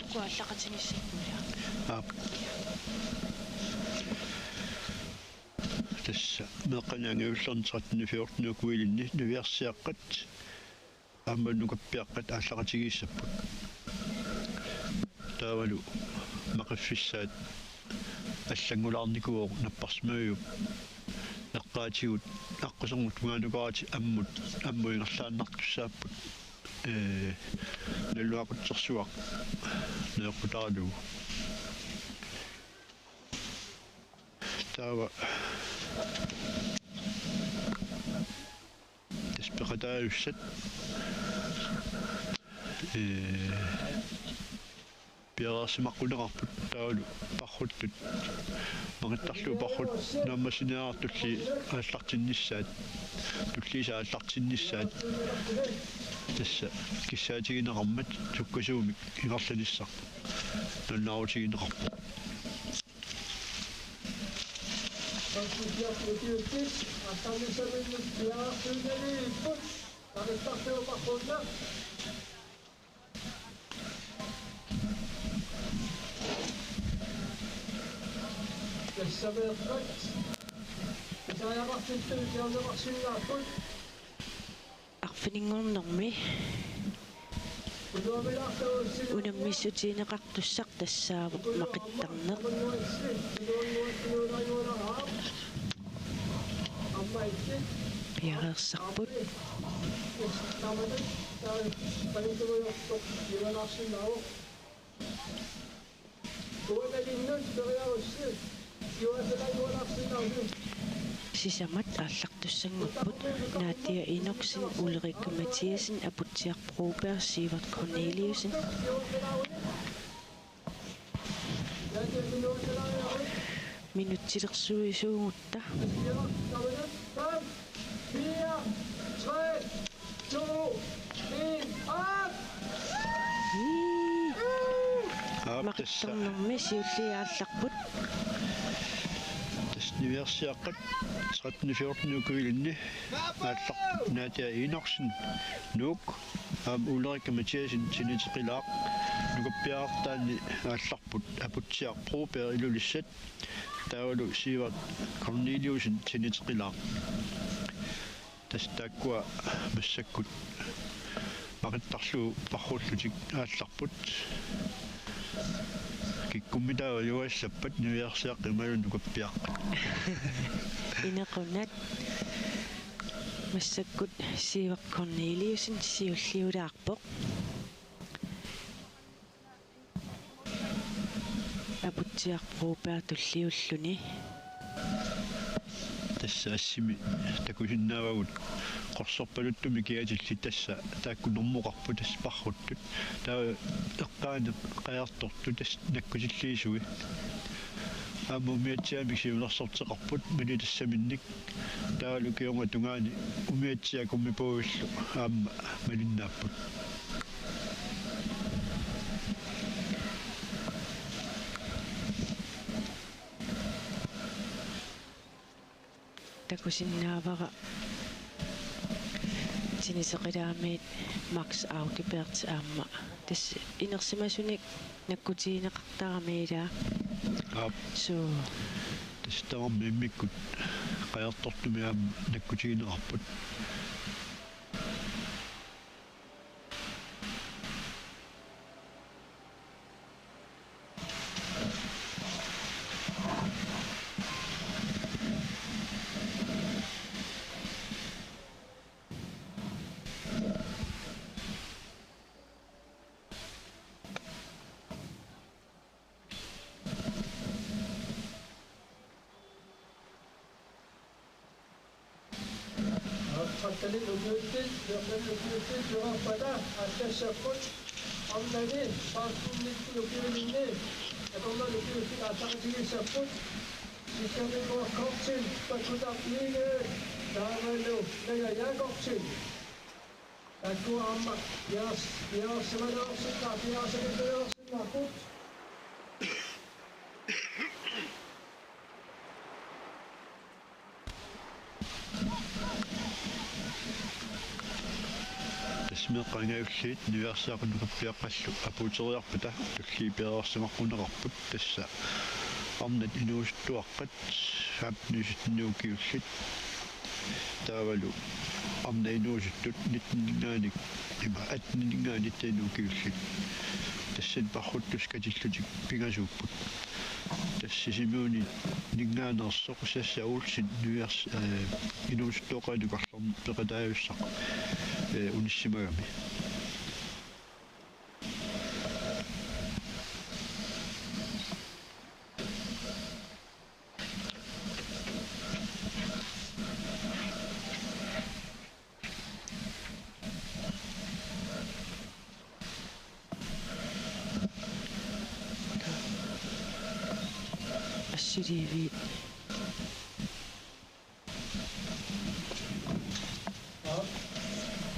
Uku aallaqatigiissappulia. Aap. Tassa meeqqanik angajullerni tretten fjorten ukiulinni niviarsiaqqat aamma nukappiaqqat aallaqatigiissapput. Taavalu maqiffissaat allanngulaarnikuuvoq napparsimaviup eqqaatigut aqquserngup tungaanukaratik ammut, ammut ingerlaannartussaapput. Ee, nalunaaqutsersuaq najoqqutaralugu. Taava tassa peqataajussat, ee, piareersimaqquneqarput taavalu parruttut. Maqittarlugu parrut naammassiniartut tulliit aallartinnissaat, tulliisa aallartinnissaat. Tassa kissaatigineqarmat sukkasuumik ingerlanissaq nalunaarutigineqarpoq. Tassaveerpat. Isaajarartittut ikiorneqarsinnaapput. Arfininngornermi unammissutigineqartussaq tassaavoq maqittarneq. Piareersarput. Sisamat aallartussanngorput: Nadia Enoksen, Ulrike Mathiassen, Aputsiaq Broberg, Sivert Corneliussen. Minutsilersuisuugutta. Fire, tre, to, en, op! Ii. Aap, tassa. Maqittarnermi siulliit aallarput. Tassa niviarsiaqqat tretten fjorten ukiulinni aallarput Nadia Enoksen, Nuuk, aamma Ulrike Mathiassen, Tinete Qilaaq, nukappiarartaanni aallarput Aputsiaq Broberg, Ilulissat, taavalu Sivert Corneliussen, Tinete Qilaaq. Tassa taakkua massakkut maqittarlugu parrullutik aallarput. Kikkummitaava juassappat niviarsiaqqat imaluunniit nukappiaqqat. Inequnat. Massakkut Sivert Corneliussen siulliulaarpoq. Aputsiaq Broberg tulliulluni. Tassa assimi takusinnaavagut qorsorpaluttumik kiatillit, tassa taakku normoqarput tassa parruttut. Taava eqqaani qajartortut tassa nakkutilliisui. Aamma umiatsiaamik siunersorteqarput malitassaminnik. Taavalu kingorna tungaani umiatsiaq kummipuuillu aamma malinnaapput. Takusinnaavara Tinete Qilaamiit Max Audibert aamma. Tassa inersimasunik nakkutigineqartarami, ilaa? Aap. Suu. Tassa tamarmik immikkut qajartortumik aamma nakkutigineqarput. Aqqakkali ukiuttit, ukiuttit, ukiuttit, ukiuttit, ukiuttit, arnani, saatsinnitti ukiulinni, akornanni ukiuttit, aallaqqatigiissapput, sissamik Kortsen, Pakkutaq Miinge, taavalu, Naja Jakobsen. Taakku aamma piareers-, piareersimalersinnaa-, piareersimalersinnaapput. Tassa meeqqat angajulliit niviarsiaqqat nukappiaqqallu apuuteriarpata tulliit piareersimaqquneqarput, tassa arnat inuusuttuaqqat femten sytten ukiullit. Taavalu arnat inuusuttut nitten-ingaanniit, ima, atten-ingaanniit nitten ukiullit. Tassani parruttussat katillutik pingasuupput. Tassa Sisimiuni-ingaanneersoq Sascha Olsen niviars-, eh, inuusuttuaqarnikuulluni peqataajussaq, eh, unissimagami. Assiliiviit.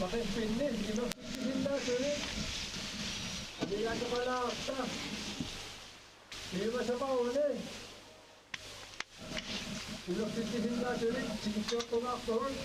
Maqippinnit imerfitsisinnaasunik amigaataqalaarta. Piumasamauni. Imerfitsisinnaasunik tikitsioqqumaarpagut.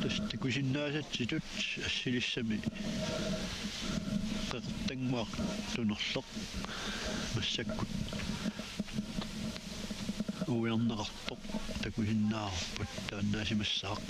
Tassa takusinnaasatsitut assilissami Qeqertannguaq tunerloq massakkut uiarneqartoq takusinnaavarput taannaasimassaaq.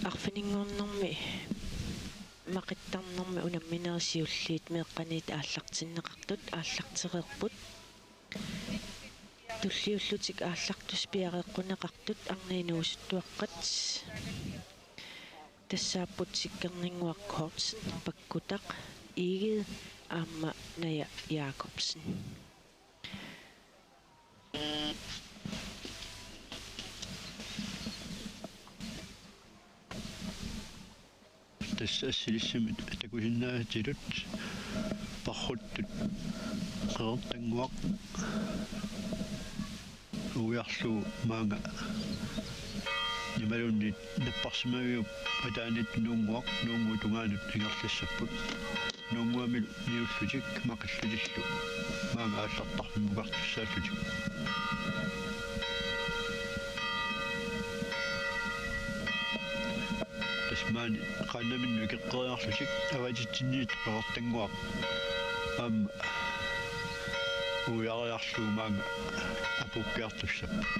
Arfininngornermi maqittarnermi unamminerit siulliit meeqqaniit aallartinneqartut aallartereerput. Tulliullutik aallartussat piareeqquneqartut arnat inuusuttuaqqat. Tassaapput Sikkerninnguaq Kortsen, Pakkutaq Egede aamma Naja Jakobsen. Tassa assilissami takusinnaasatitut parruttut Qeqertannguaq uiarlugu maanga imaluunniit napparsimaviup ataaniittut Nuunnguaq, Nuunnguup tungaanut ingerlassapput. Nuunnguamilu niullutik maqillutillu maanga aallartarfimmukartussaallutik. Tassa maani qaannaminnut ikeqqeriarlutik avatitsinniittut Qeqertannguaq aamma uiariarlugu maanga apuukkiartussapput.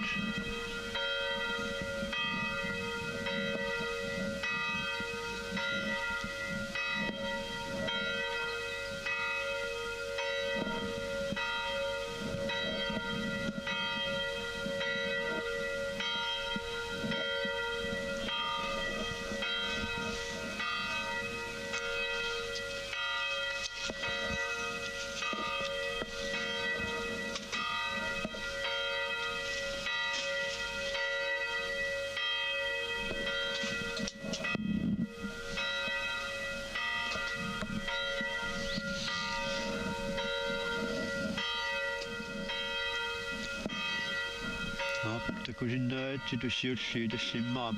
Aap, takusinnaasatsitut siulliit tassa immaqa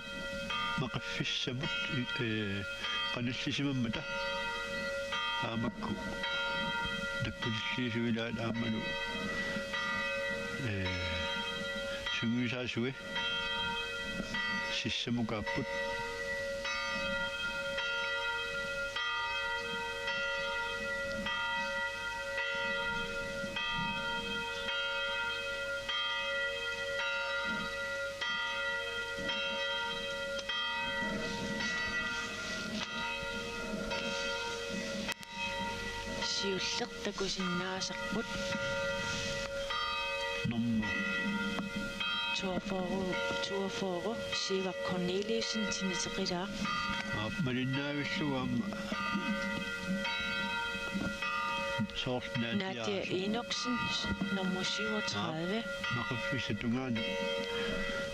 Maqiffissamut, ee, qanillisimammata. Aamma makku nakkutilliisuilaat aammalu, ee, sungiusaasui sissamukaapput. Siulleq takusinnaasarput. Nummer toogfyrre, toogfyrre, Sivak Corneliussen, Tiniteqilaaq. Aap, malinnaavillugu aamma. Soorlu Nadia Nadia Enoksen, nummer syvogtredive. Aap, Maqiffissap tungaanut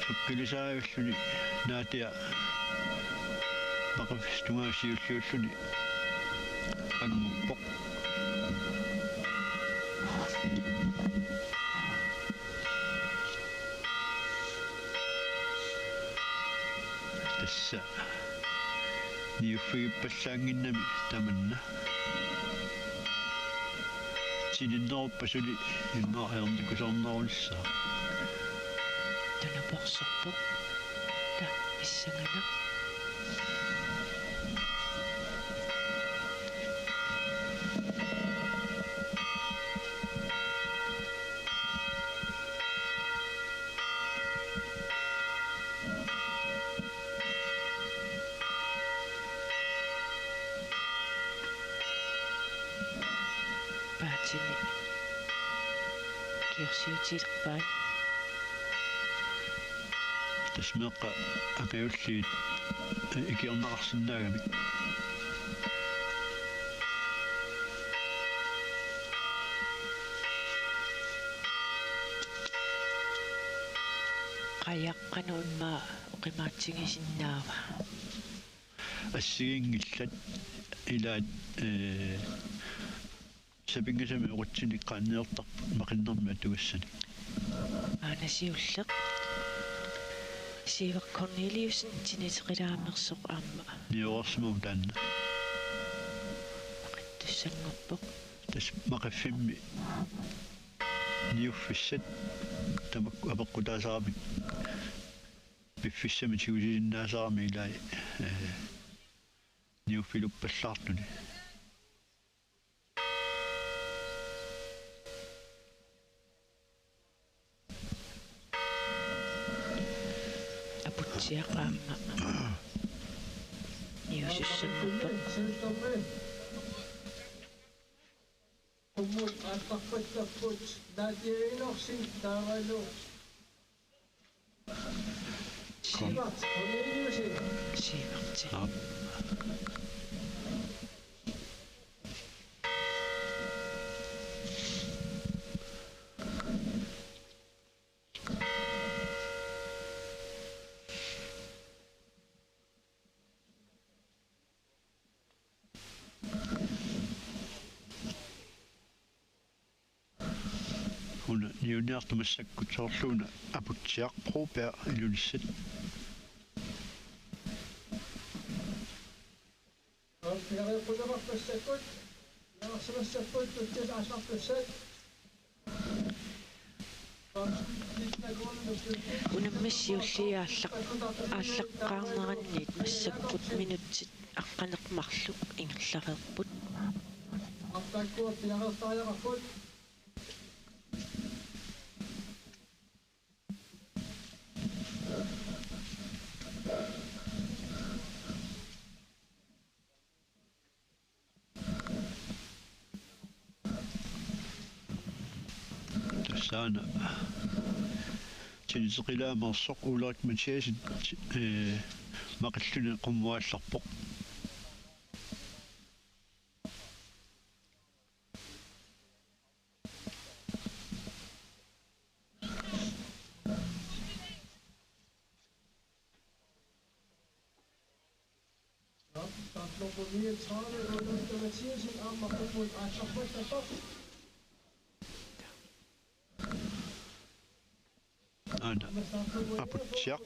sukkilisarivilluni Nadia Maqiffissap tungaanut siulliulluni. Annguppoq. Tassa niuffigippallaannginnami tamanna. Tininneruppa suli immaqa ajornakusoornerunissaa. Tunuporsorpoq. Ta, pissanganaq. Paatini ikiorsiutilerpai. Tassa meeqqat angajulliit ikiorneqarsinnaagamik. Qajaq qanoq immaqa oqimaatsigisinnaava? Assigiinngillat ilaat, ee, sapinngisamik oqatsinik qaanniortarput maqinnermik atugassanik. Aana siulleq. Siivaq Korneliussen tiniteqilaamersoq aamma. Niuersimavoq taanna. Maqittussanngorpoq. Tassa maqiffimmi niuffissat tamakku apeqqutaasaramik piffissami tigusisinnaasarami ilai, ee, niuffiluppallaartuni. Aputsiaq aamma niusussanngorpoq. Qummut aallarpassapput Nadia Enoksen taavalu Sivert Corneliusen. Sivert. Aap. Una niuniartut massakkut soorlu una Aputsiaq Broberg Ilulissat. Aap, piareerpunneqarput massakkut, piareersimassapput, tuttusaasartussat. Unammissi siulliit aallaq-, aallaqqaarneranniit massakkut minutsit aqqaneq-marluk ingerlareerput. Taakkua piareertariaqarput. Tassaana tiniteqilaamersoq Ulrik Mathiassen, ee, maqilluni qummut aallarpoq. Nummer niogtredive, Ulrik Mathiassen, aamma qummut aallarpassapput. Aana Aputsiaq.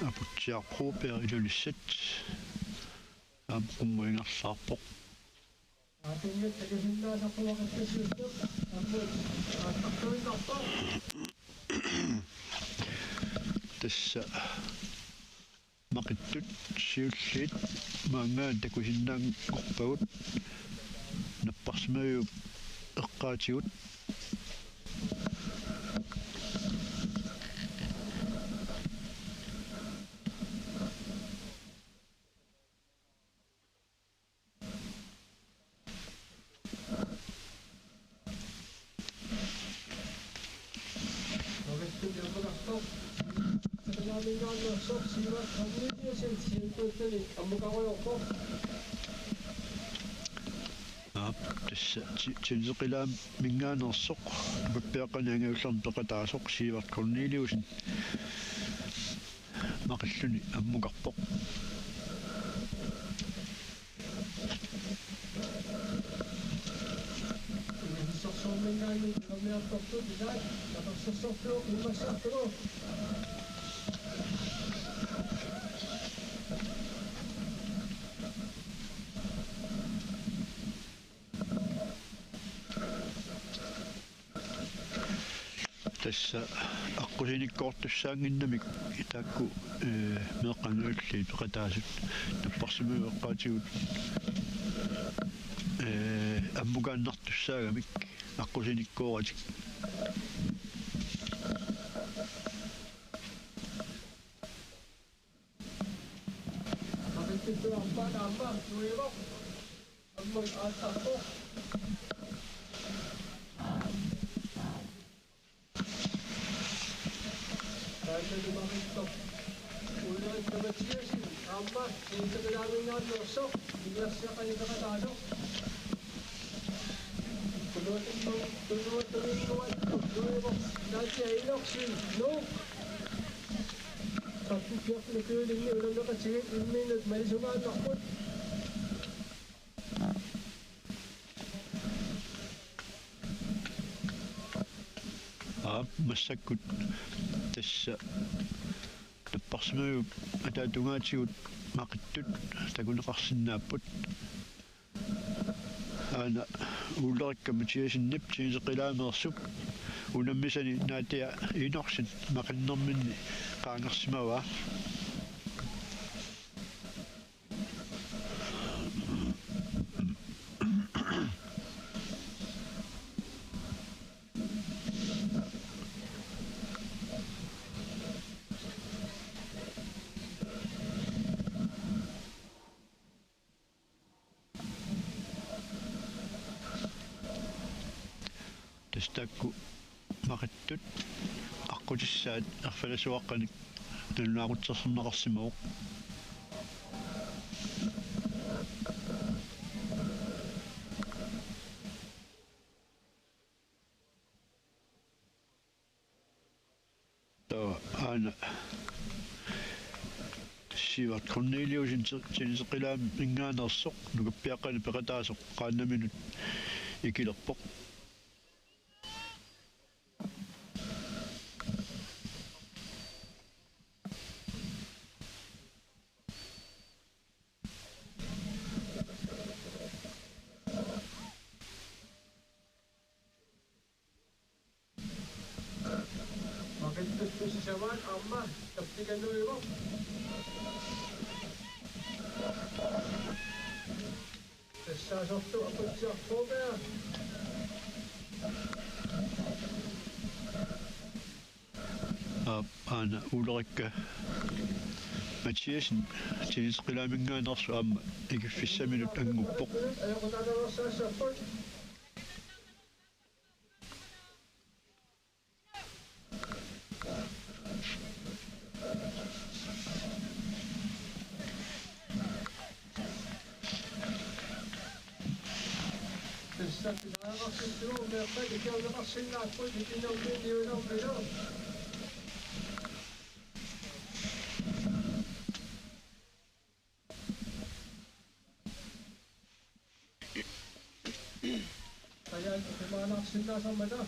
Aputsiaq Broberg Ilulissat. Aamma qummut ingerlaarpoq. Tassa maqittut siulliit maanngaanniit takusinnaanngorpagut, napparsimaviup eqqaatigut. Aap, tassa ti-, tiniteqilaamingaanneersoq, pappiaqqani angajullerni peqataasoq Sivert Corneliusen. maqilluni ammukarpoq. Tassa aqqusinikkoortussaannginnamik taakku, ee, meeqqat nunatsinni peqataasut napparsimajuaqqaatigut, ee, ammukaannartussaagamik aqqusinikkooratik. Aamma aattarpoq. Taannalu maqittoq. Ulrik Mathiassen aamma tjenesteqilaamingaanneersoq, inersiaqanikaqataasoq. Tunuatunnu-, tunuatunnuartoq nuivoq Nadia Enoksen, Nuuk. Saqqummiunikuuninni unammeqatigiit imminnut malisungaannarput. Aap, massakkut tassa napparsimajup ataatungaatigut maqittut takuneqarsinnaapput. Aana Ulrikka Mathiassenip tjenesteqilaameersup unammisani Nadia Enoksen maqinnerminni qaangersimavaa. Tassa taakku maqittut aqqutissaat erfalasuaqqanik nalunaaqutsersorneqarsimavoq. Taava aana Sivert Corneliussen tjenesteqilaamingaanneersoq nukappiaqqanik peqataasoq qaannaminut ikilerpoq. Maqittussaat aamma tappikanuivoq. Tassaasorlu Aqutsiaq Broberg. Aap, aana Ulrikka Mathiassen tjenesteqilaamingaanneersoq aamma ikiffissaminut anguppoq. Tassa pisariaqartittugut meeqqat ikiorneqarsinnaapput ikinnguarmiinnguarmilu. Ajan ikimaalaarsinnaasarmata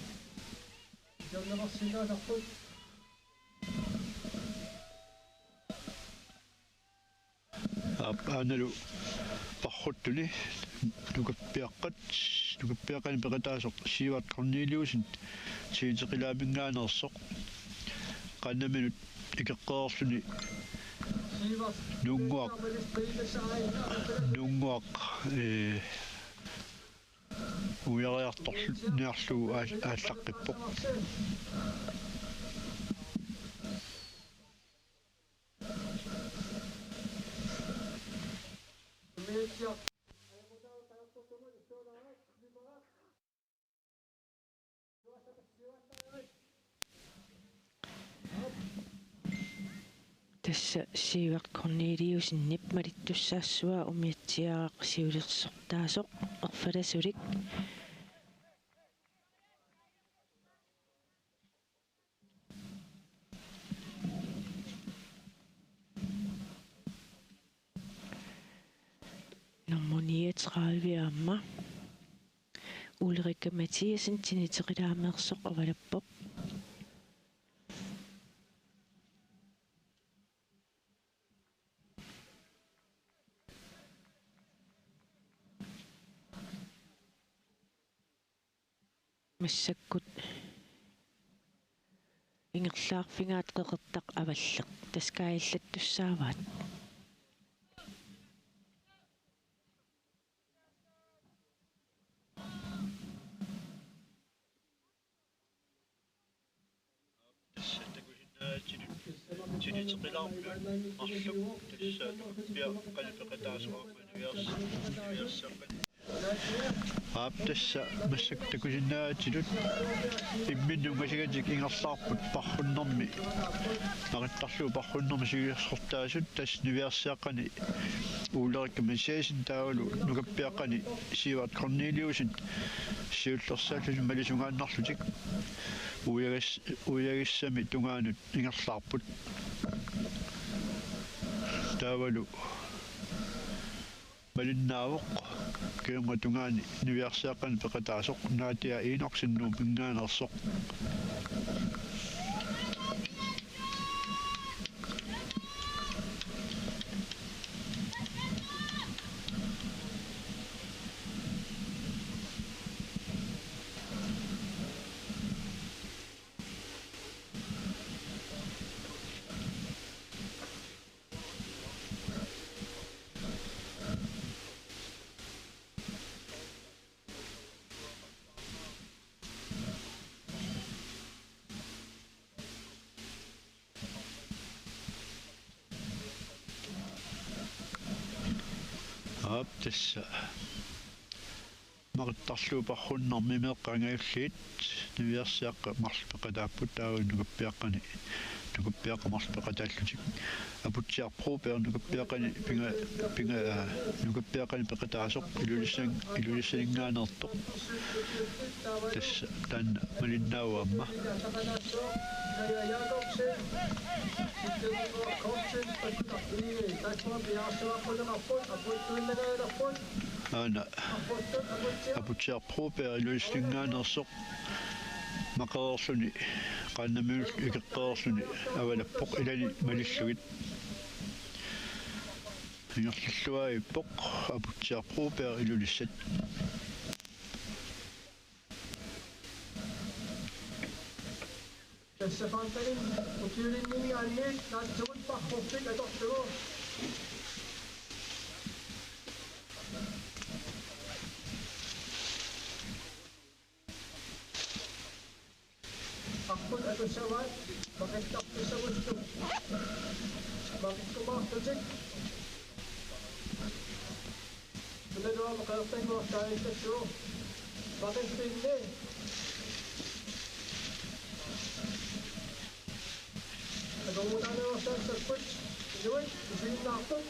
ikiorneqarsinnaasarput. Aap, aanalu parruttuni nukappiaqqat, nukappiaqqanik peqataasoq Sivert Corneliussen tjenesteqilaamingaanneersoq qaannaminut ikeqqereerluni nuunnguaq, nuunnguaq, ee, uiariartorniarlugu aal-, aallaqqippoq. Tassa Sivert Corneliussenip malittussaassavaa umiatsiaaraq siulersortaasoq erfalasulik. Nummer niogtredive aamma Ulrika Mathiassen, Tiniteqilaameersoq, avalappoq. Massakkut ingerlaarfigaat qeqertaq avalleq. Tassa kaajallattussaavaat. Tassa takusinnaagatsinut Tiniteqilaarmiut marluk, tassa nukappiaqqani peqataasoq aamma niviarsi-, niviarsiaqqani. Aap, tassa massakkut takusinnaagatsinut imminnut ungasigatik ingerlaarput, parrunnermi, maqittarlugu parrunnermi siulersortaasut, tassa niviarsiaqqani Ulrika Mathiassen taavalu nukappiaqqani Sivert Corneliussen siullersaallutik malisungaannarlutik uiagas-, uiagassami tungaanut ingerlaarput. Taavalu malinnaavoq kingorna tungaani niviarsiaqqani peqataasoq Nadia Enoksen Nuumminngaanneersoq. Aap, tassa maqittarlugu parrunnermi meeqqat angajulliit niviarsiaqqat marluk peqataapput, taava nukappiaqqani, nukappiaqqat marluk peqataallutik. Aputsiaq Broberg nukappiaqqani pinga-, pinga-, aa, nukappiaqqani peqataasoq Ilulissan-, Ilulissaninngaanneersoq. Tassa taanna malinnaavoq aamma. Aana Aputsiaq Broberg Ilulissaninngaanneersoq maqereerluni, qaannamiunullu ikeqqereerluni avalappoq, ilani malillugit. Ingerlalluaavippoq Aputsiaq Broberg Ilulissat. Tassa Fantanin ukiulinningaanniit naatsumut parrorfik atorlugu. Arput atussavaat maqittartussagullu maqikkumaartutik. Tunaluama qeqertannguaq kaajallassuuvoq. Maqiffinni. Atornguutaaniarsaassappat inuit isiginnaartut.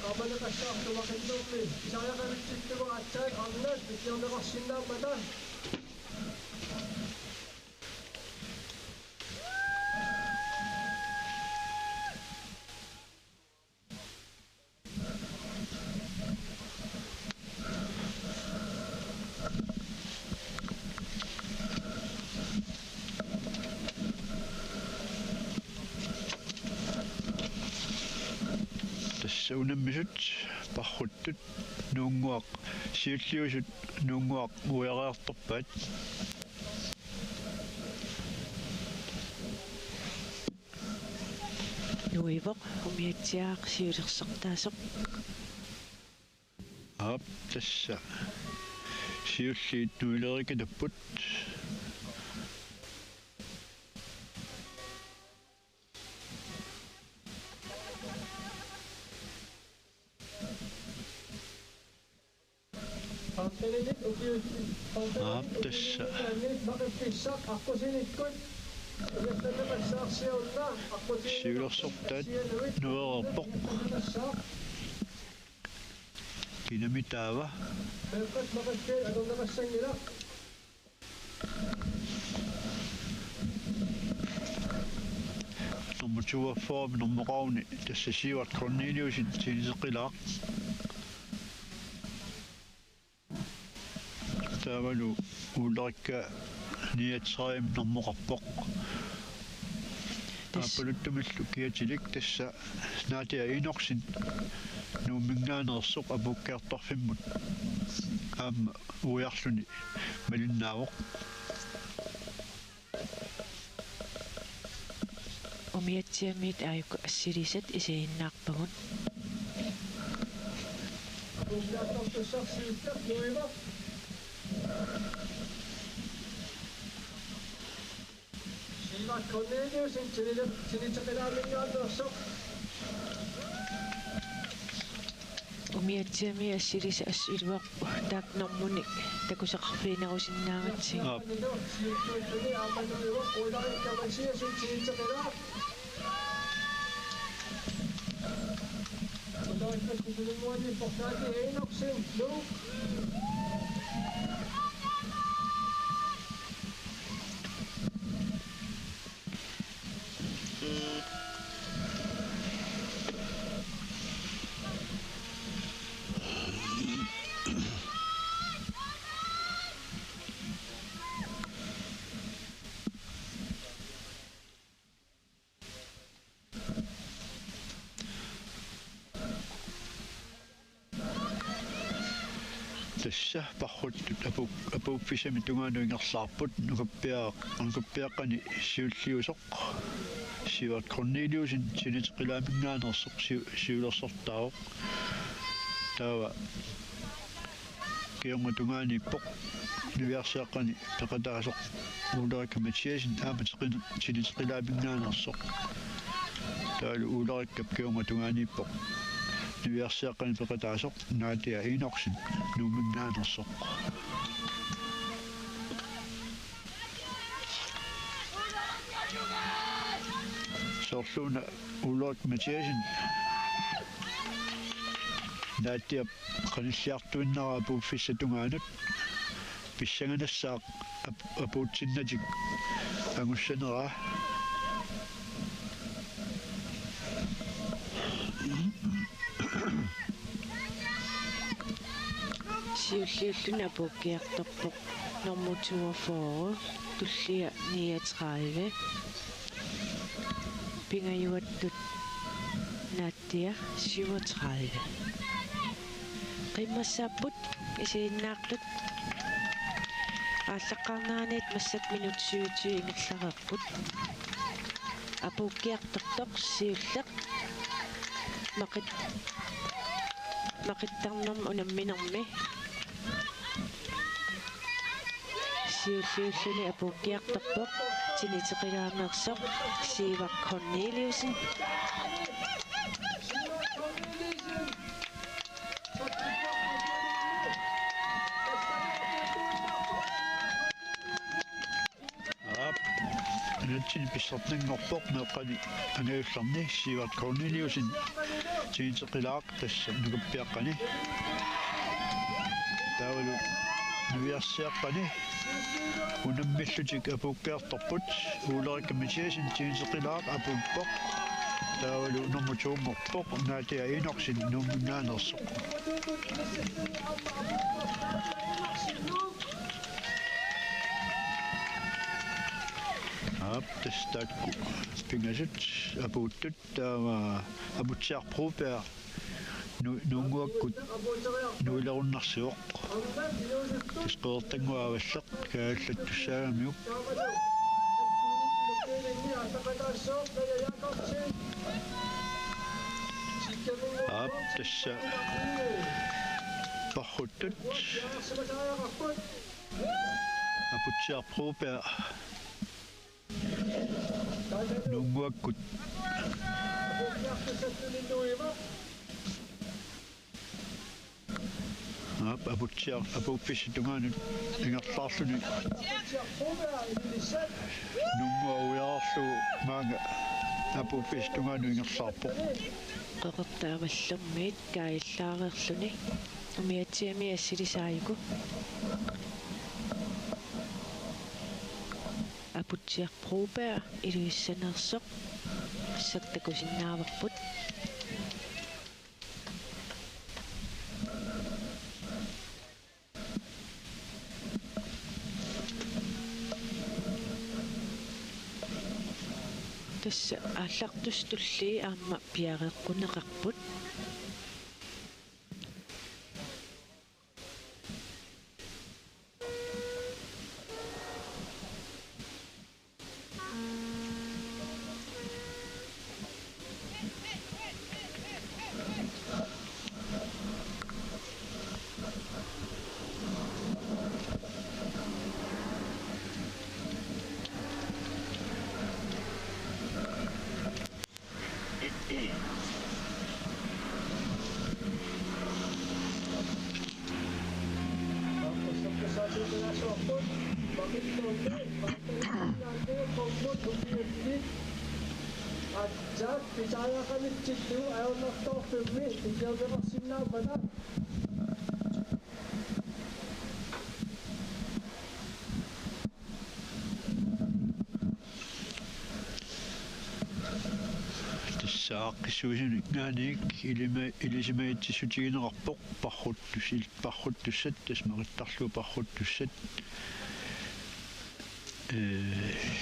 Aamma neqassaartumaqinnermi pisariaqarutsittugut aatsaat arnat pikiorneqarsinnaammata. Tassa unammisut parruttut nuunnguaq, siulliusut nuunnguaq uiariartorpaat. Nuivoq umiatsiaq siulersortaasoq. Aap, tassa siulliit nuileriikatapput. Aap, tassa. Siulersortaat nuereerpoq. Kinami taava? Nummer toogfyrre normoqaruni tassa Sivert Corneliussen siniteqilaaq. Taavalu Ulrikka niogtredive normoqarpoq. Tassa aappaluttumillu kiatilik tassa Nadia Enoksen Nuumminngaanneersoq apuukkiartorfimmut aamma uiarluni malinnaavoq. Umiatsiamiit aajuku assilisat isiginnaarpagut. Sivert Corneliussen siniteqilaaminngaanneersoq. Umiatsiami assilisaq assiluarpoq taakku normunik takusaqarfiginerusinnaagatsigit. Aap. Tassa parruttut apu-, apuuffissami tungaanut ingerlaarput, nukappiaq-, nukappiaqqani siulliusoq Sivert Corneliussen siniteqilaaminngaanneersoq siu-, siulersortaavoq. Taava kingorna tungaaniippoq niviarsiaqqani peqataasoq Ulrikka Mathiassen aamma teqin-, siniteqilaaminngaanneersoq. Taavalu Ulrikkap kingorna tungaaniippoq niviarsiaqqani peqataasoq Nadia Enoksen Nuumminngaanneersoq. Soorluuna Ulrik Mathiassen Nadiap qanilliartuinnarpaa apuuffissap tungaanut pissanganassaaq ap-, apuutsinnatik angussaneraa. Siulliulluni apuukkiartorpoq normu toogfyrre, tullia niogtredive, pingajuattut Nadia syvogtredive. Qiimmassaapput isiginnaartut. Aallaqqaarneraniit massakkut minutsit syvogtyve ingerlareerput. Apuukkiartortoq siulleq maqit-, maqittarnermi unamminermi. Siulliulluni apuukkiartorpoq siniteqilaameersoq Sivert Corneliussen. Aap. Nunatsinni pissartanngorpoq meeqqani angajullerni Sivert Corneliussen siniteqilaaq tassa nukappiaqqani. Taavalu niviarsiaqqani unammillutik apuukkiartorput, Ulrikka Mathiassen siniteqilaaq apuuppoq. Taavalu nummer to-nngorpoq Nadia Enoksen Nuumminngaanneersoq. Aap, tassa taakku pingasut apuuttut, taava Aputsiaq Broberg nu-, Nuunnguakkut nuilerunnarsivoq. Tassa Qeqertannguaq Avalleq kaajallattussaagamiuk. Aap, tassa parruttut. Aputsiaq Broberg Nuunnguakkut. Aap, Aputsiaq apuuffissap tungaanut ingerlaarluni Nuunnguaq uiarlugu maanga apuuffissap tungaanut ingerlaarpoq. Qeqertaq Avallermiit kaajallaareerluni umiatsiami assilisaajuku. Aputsiaq Broberg Ilulissaneersoq. Massakkut takusinnaavarput. Tassa aallartussat tullii aamma piareeqquneqarput. Aatsaat pisariaqavitsillugu ajornartorfimmi ikiorneqarsinnaammata. Tassa aaqqissuisunut ingaanniit ilima-, ilisimagitsiissutigineqarpoq parruttus-, il-, parruttussat, tassa maqittarlugu parruttussat. Ee,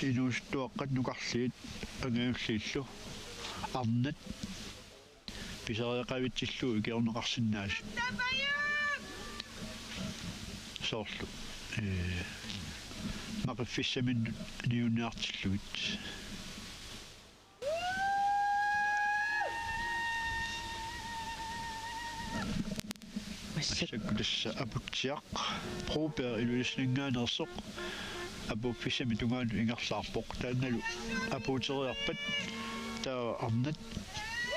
inuusuttuaqqat nukarliit angajulliillu arnat pisariaqavitsillugu ikiorneqarsinnaasut. Soorlu, ee, maqiffissaminnut niunniartillugit. Massakkut tassa Aputsiaq Broberg Ilulissaninngaanneersoq apuuffissamik tungaanut ingerlaarpoq. Taannalu apuuteriarpat taava arnat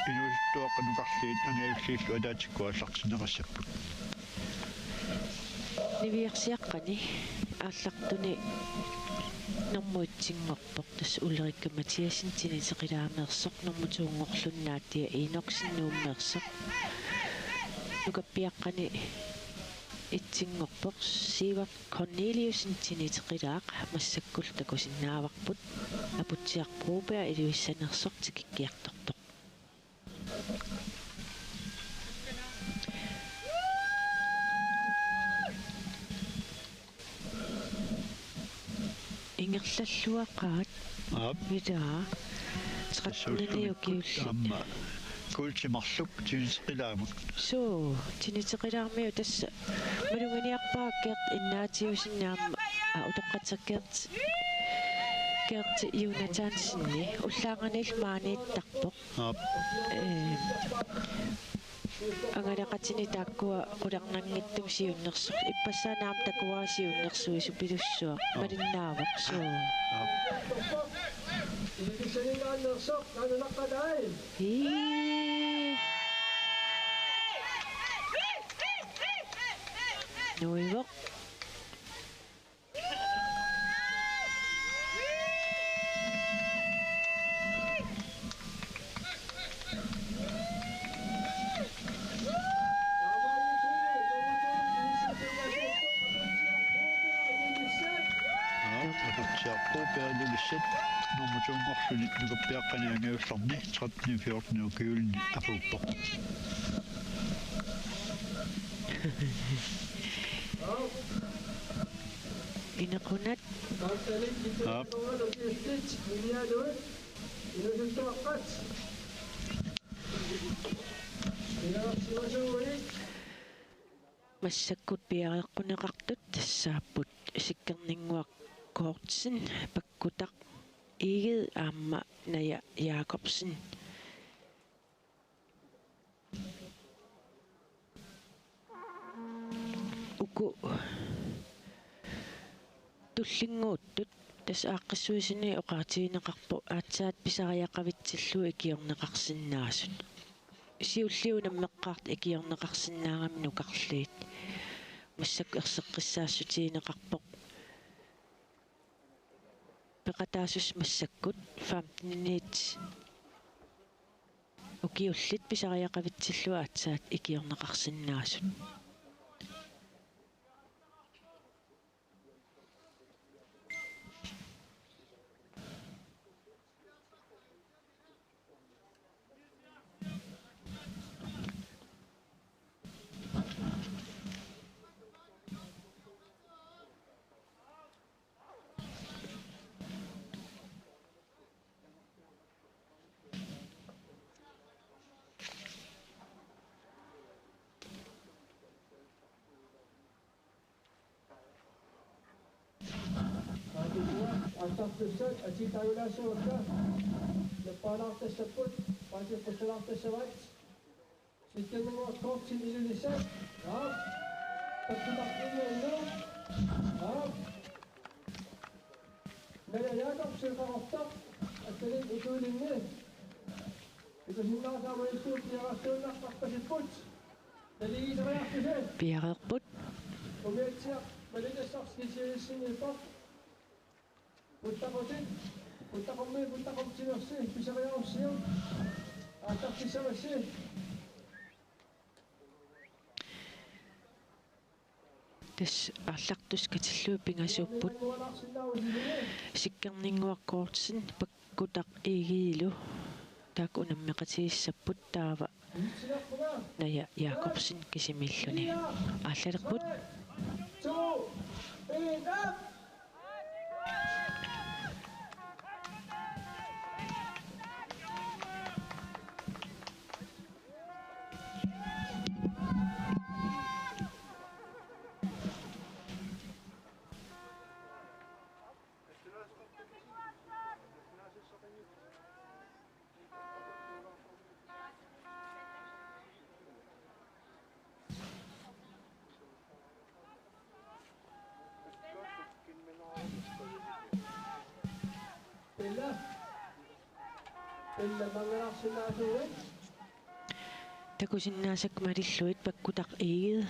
inuusuttuaqqat nukarliit angajulliillu ataatsikkut aallartinneqassapput. Niviarsiaqqani aallartuni normu etsinngorpoq, tassa Ulrikka Mathiassen Tiniteqilaameersoq, normu toonngorluni Nadia Enoksen Nuummeersoq. Nukappiaqqani etsinngorpoq Sivert Corneliussen Tiniteqilaaq, massakkullu takusinnaavarput. Aputsiaq Broberg Ilulissaneersoq tikikkiartortoq. Ingerlalluaqaat. Aap. Ilaa. Trettenini ukiullit. Aamma kuultimarluk Tiniteqilaamut. Suu, Tiniteqilaarmiut tassa maluginiarpara Gert Ignatiussen aamma, aa, utoqqatseq Gert, Gert Jonathansenip ullaannganilu maaniittarpoq. Aap. Ee, angalaqatini taakkua qularnanngitsumik siunnersu-, ippassaani aamma takuara siunnersuisupilussuaq. Aap. Malinnaavoq, suu. Aap. Ii. Nuivoq. Aputsiaq Broberg Ilulissat normu toonngorluni nukappiaqqani angajullerni tretten fjorten ukiulinni apuuppoq. Inequnat. Aap. Massakkut piareeqquneqartut tassaapput Sikkerninnguaq Kortsen, Pakkutaq Egede aamma Naja Jakobsen. Uku tullinnguuttut tassa aaqqissuisuni oqaatigineqarpoq aatsaat pisariaqavitsillugu ikiorneqarsinnaasut. Siulliit unammeqqaartut ikiorneqarsinnaagami nukarliit. Massakkut erseqqissaassutigineqarpoq. Peqataasussat massakkut femteniniit ukiullit pisariaqavitsillugu aatsaat ikiorneqarsinnaasut. Tussat atiitaavilaassuakka. Nappaalaartassapput, paasipputtalaartassavaat. Sikkerninnguaq Kortsen Ilulissat. Aap. Pakkutaq Iigilu. Aap. Naja Jakobsen Qaqortoq. Attalit ikuilinni. Ikusinnaasaamu illup piareersuunnaqqarpasipput. Naligiisariartusi. Piareerput. Umiatsiaq Malinassarsi Sisilissinngiippoq. Puttaqutit, puttaqummi, puttaqum timersi, pisariarussiuk, aallartissavassi. Tassa aallartussat katillugit pingasuupput. Sikkerninnguaq Kortsen, Pakkutaq Iigilu, taakku unammeqatigissapput taava Naja Jakobsen kisimiilluni. Aallalerput. Takusinnaasakka malillugit Pakkutaq Egede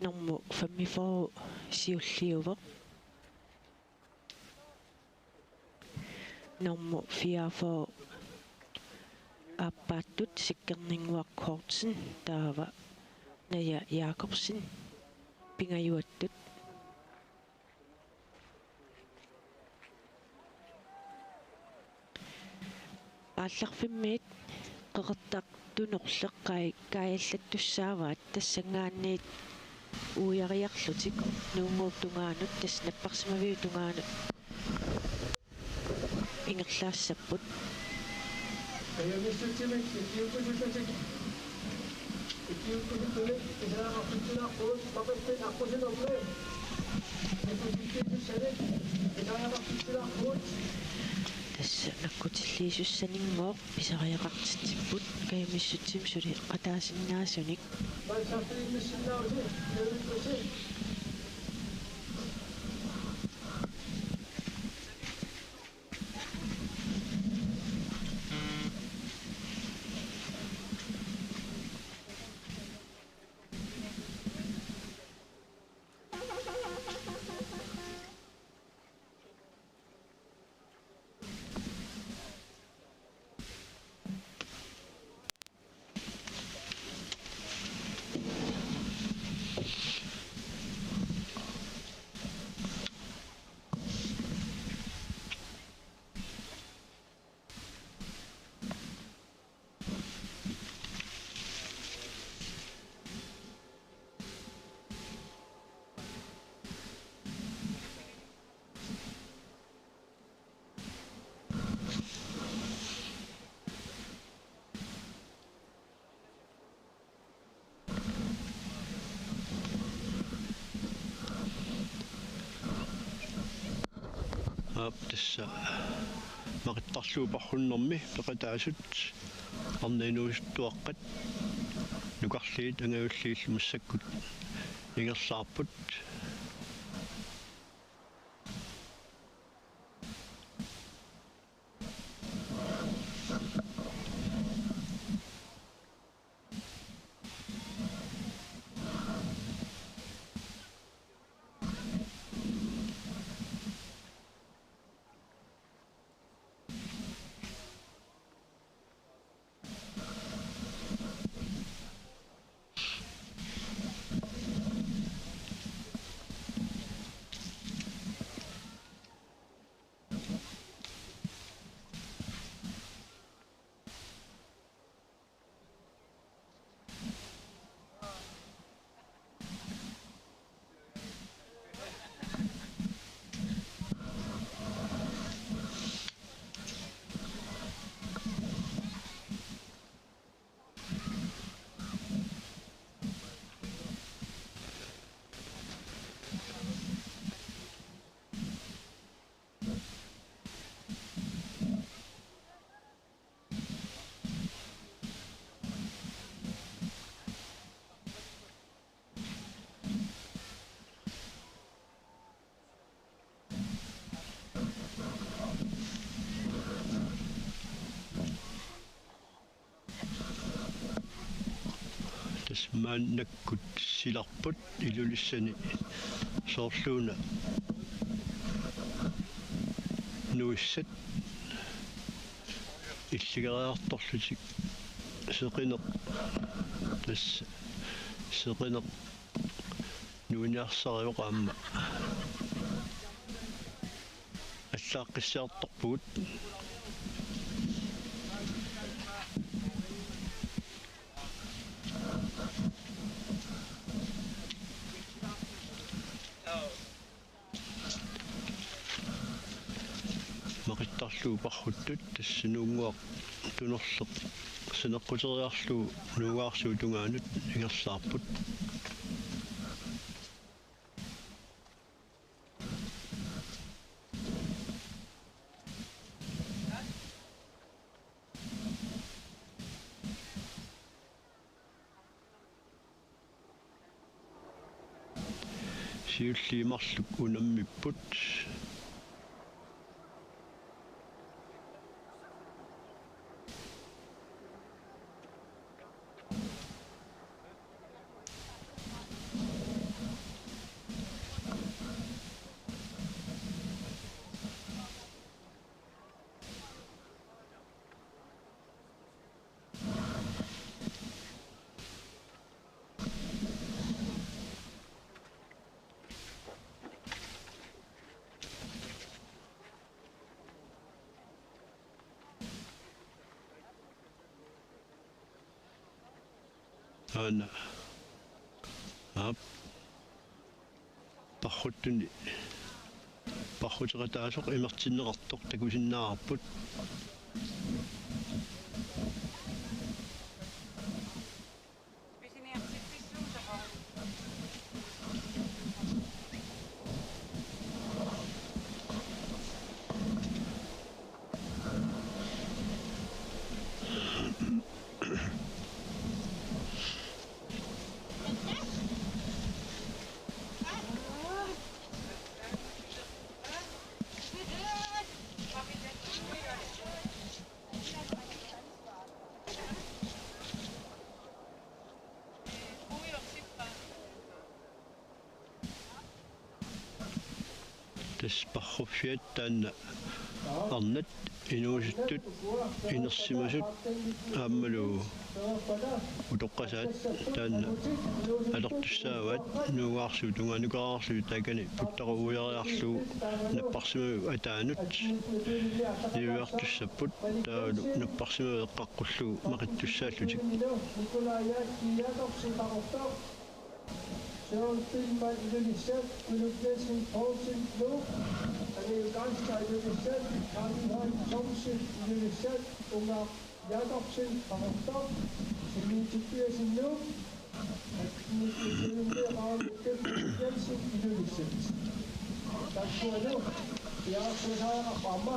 nummer femogfyrre siulliuvoq. Nummer fireogfyrre aappaattut Sikkerninnguaq Kortsen taava Naja Jakobsen pingajuattut. Aallarfimmiit Qeqertaq Tunorleq kaajallattussaavaat tassanngaanniit uiariarlutik Nuunnguup tungaanut tassa napparsimaviup tungaanut ingerlaassapput. Kajamissutsimik ikiuukkusuttunik, ikiuukkusuttunik pisariaqartitsilaarpugut, maqittit aqqusinermi nakkutilliisussanik pisariaqartitsilaarpugut. Tassa nakkutilliisussaninngooq pisariaqartitsipput kajamissutsimik suli qataasinnaasunik. Aap, tassa maqittarlugu parrunnermi peqataasut arnat inuusuttuaqqat nukarliit angajulliillu massakkut ingerlaarput. Maannakkut silarput Ilulissani soorluuna nuissat illigeriartorlutik seqineq, tassa seqineq nuiniarsarivoq aamma allaaqqissiartorpugut. Maqittarlugu parruttut tassa Nuunnguaq Tunerleq saneqquteriarlugu Nuugaarsuup tungaanut ingerlaarput. Siulliit marluk unammipput. Aana. Aap. Parruttuni parruteqataasoq imertinneqartoq takusinnaavarput. Tassa parruffiat taanna arnat inuusuttut inersimasut aammalu utoqqasaat taanna atortussaavaat Nuugaarsuup tungaanut, nukeraarlutik taakani puttaqut uiariarlugu napparsimmaviup ataanut niuertussapput, taavalu napparsimmaviup eqqaqqullugu maqittussaallutik. Søren Billmann, Ilulissat, Uluf Jensen Poulsen, Nuuk, Ane Uganda, Ilulissat, Karl Johan Thomsen, Ilulissat, Unger Jakobsen, Qaqortoq, Simon Tobiassen, Nuuk, Uluf Jensen, Ilulissat. Takkualu, piareersaaraqarpa aamma.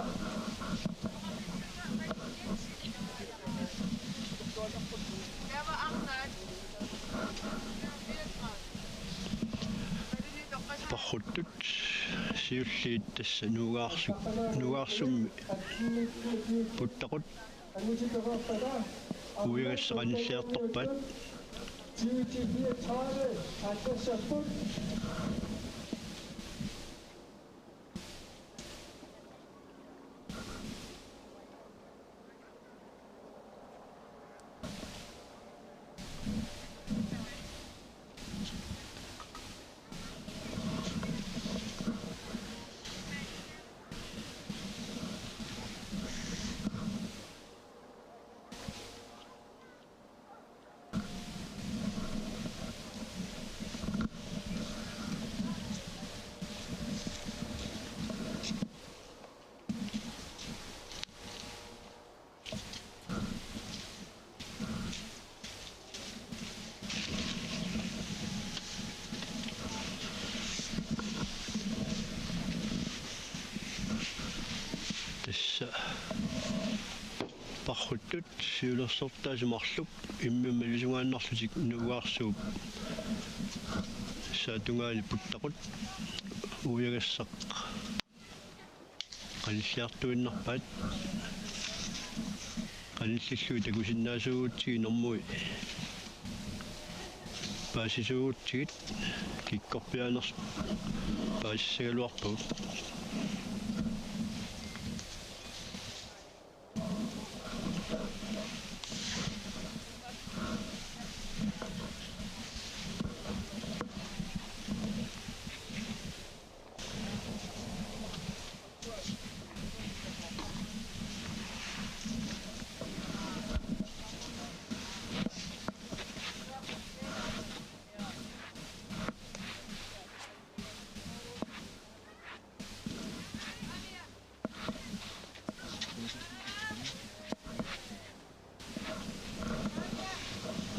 Parruttut siulliit tassa Nuugaarsu-, Nuugaarsummi puttaqut uiagassaq qanilliartorpaat. Tassa parruttut siulersortaasut marluk immimmalisungaannarlutik Nuugaarsuup saap tungaani puttaqut uiagassaq qanilliartuinnarpaat. Qanillillugit takusinnaasuugutsigit normui Paasisuugutsigit kikkorpiaanersoq paasissagaluarpagut.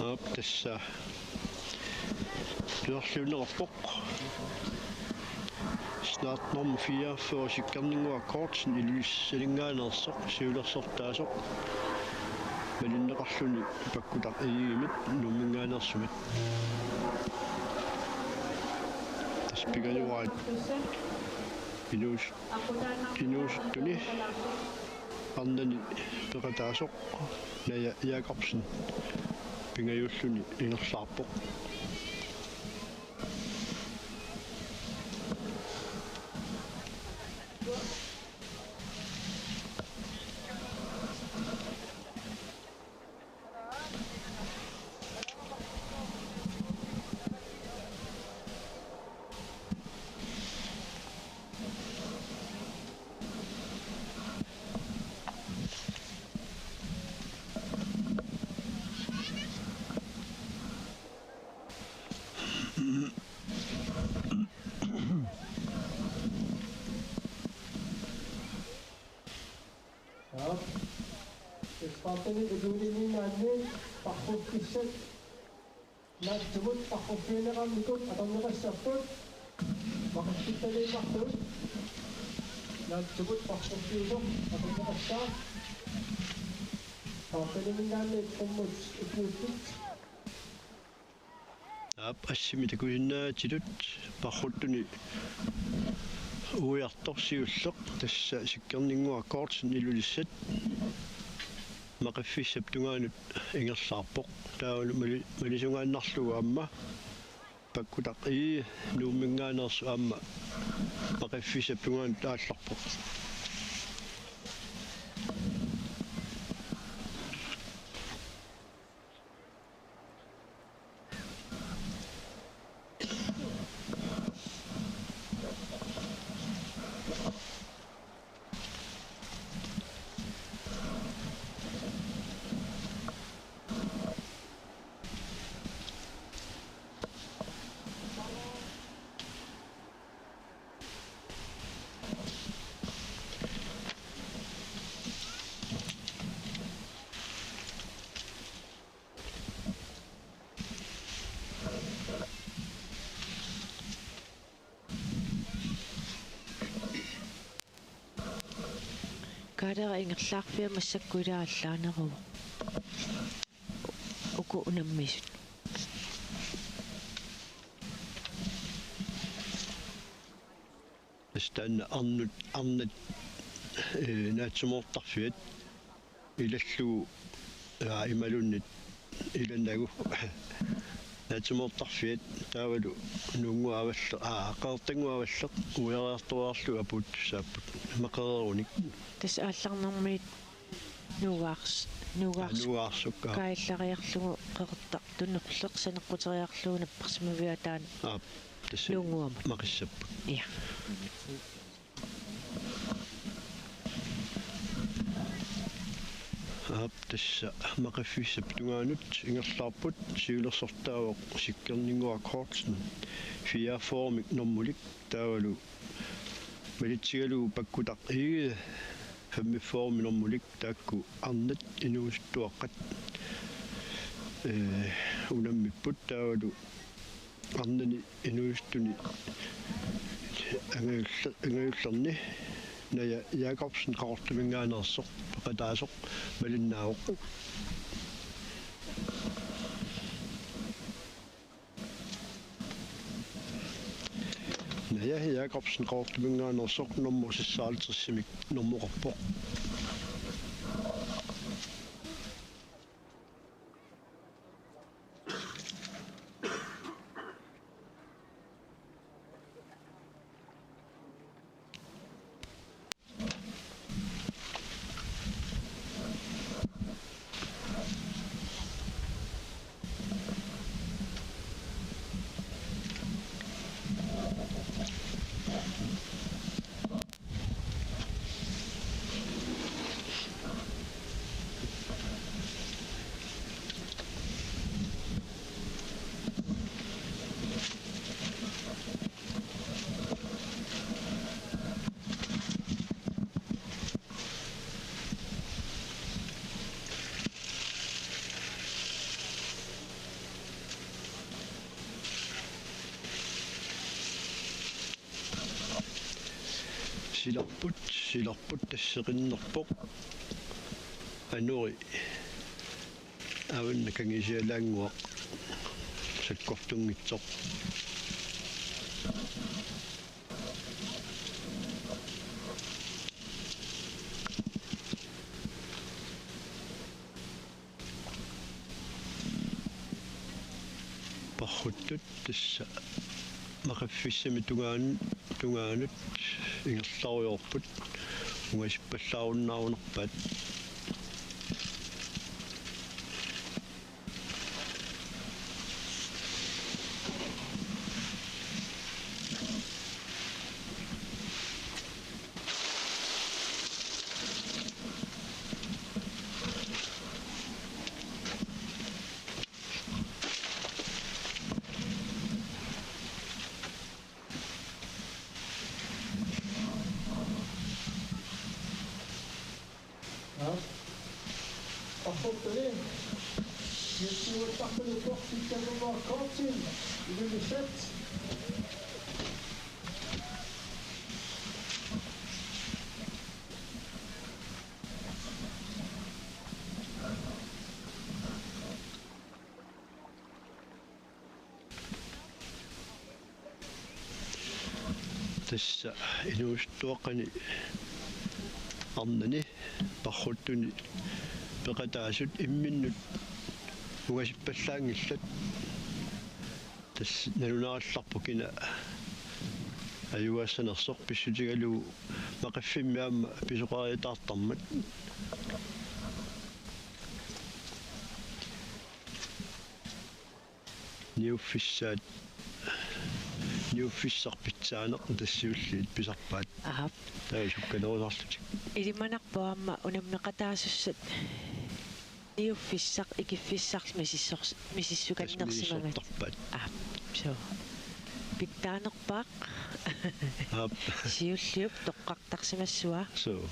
Aap, tassa. Tuerliunnerpoq. Snart nummer fireogfyrre Sikkerninnguaq Kortsen Ilulissaninngaanneersoq siulersortaasoq malinneqarluni Pakkutaq Egedemit Nuumminngaanneersumit. Tassa pingajuaat inuus-, inuusuttuni arnani peqataasoq Naja Jakobsen pingajuulluni ingerlaarpoq. Aap. Espartani ituuliniinnaanni parrutissat naatsumut parruffigineqarnikut atorneqassapput. Maqittuttaliinnartut naatsumut parruffiusoq atorneqassaaq. Espartanimiinnaanni qummut ukiuttut. Aap, assimi takusinnaatitut parruttuni uiartoq siulleq, tassa Sikkerninnguaq Kortsen Ilulissat maqiffissap tungaanut ingerlaarpoq. Taavalu mali-, malisungaannarlugu aamma Pakkutaq Egede Nuumminngaanneersoq aamma maqiffissap tungaanut aallarpoq. Kaadera ingerlaarfia massakkut ilaa allaaneruvoq. Uku unammisut. Tassa taanna arnat, arnat, ee, naatsumoortarfiat ilallugu, aa, imaluunniit ilannagu. Naatsumoortarfiat taavalu nuunnguaavalleq, aa, qeqertannguaavalleq uiariartoriarlugu apuuttussaapput. Ima qererunik. Tassa aallarnermiit nuugaars-, nuugaars-, nuugaarsuk, aa, kaajallariarlugu qeqertartunerleq saneqquteriarlugu napparsimaviaat taanna. Aap, tassa nuunnguamut maqissapput. Ja. Aap, tassa maqiffissap tungaanut ingerlaarput, siulersortaavoq Sikkerninnguaq Kortsen fireogfyrremik normulik, taavalu malitsigalugu Pakkutaq Egede femogfyrremik normulik, taakku arnat inuusuttuaqqat, ee, unammipput, taavalu arnani inuusuttuni angajulli-, angajullerni Naja Jakobsen Qaqortuminngaanneersoq peqataasoq malinnaavoq. Naja Jakobsen Qaqortuminngaanneersoq nummer seksoghalvtredsimik normoqarpoq. Silarput, silarput tasseqinnerpoq. Anori avanna kangisialaannguaq sakkortunngitsoq. Parruttut tassa maqiffissami tungaan-, tungaanut ingerlarujoorput ungasippallaarunnaarunarpaat. Ja. Parruttuni. Jessiu Tarpani Kortsin, Kjærgaard Kortsin. Ilulissat. Tassa inuusuttuaqqani arnani parruttuni peqataasut imminnut ungasippallaanngillat. Tassa nalunarallarpoq kina ajugaassanersoq pissutigalugu maqiffimmi aamma pisoqariataartarmat. Niuffissaat, niuffissaq pitsaaneq tassa siulliit pisarpaat. Aap. Taava sukkanerusarlutik. Ilimanarpoq aamma unammeqataasussat niuffissaq ikiffissarlu misissor-, misissukannersimagat. Tassa misissortarpaat. Aap, suu. Pitsaanerpaaq. Aap. Siulliup toqqartarsimassua. Suu.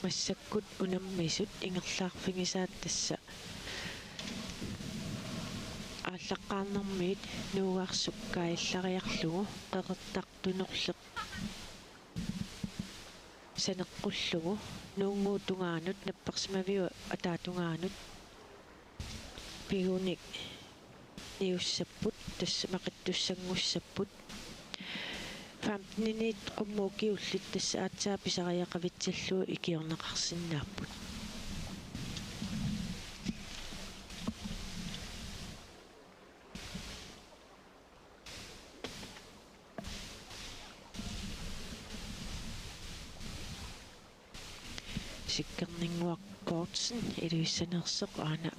Massakkut unammisut ingerlaarfigisaat tassa aallaqqaarnermiit nuugarsuk kaajallariarlugu qeqertartunorleq saneqqullugu nuunnguup tungaanut napparsimaviup ataatungaanut pigunik niussapput, tassa maqittussanngussapput. Femteniniit qummut ukiullit tassa aatsaat pisariaqavitsillugu ikiorneqarsinnaapput. Sikkerninnguaq Kortsen Ilulissaneersoq aana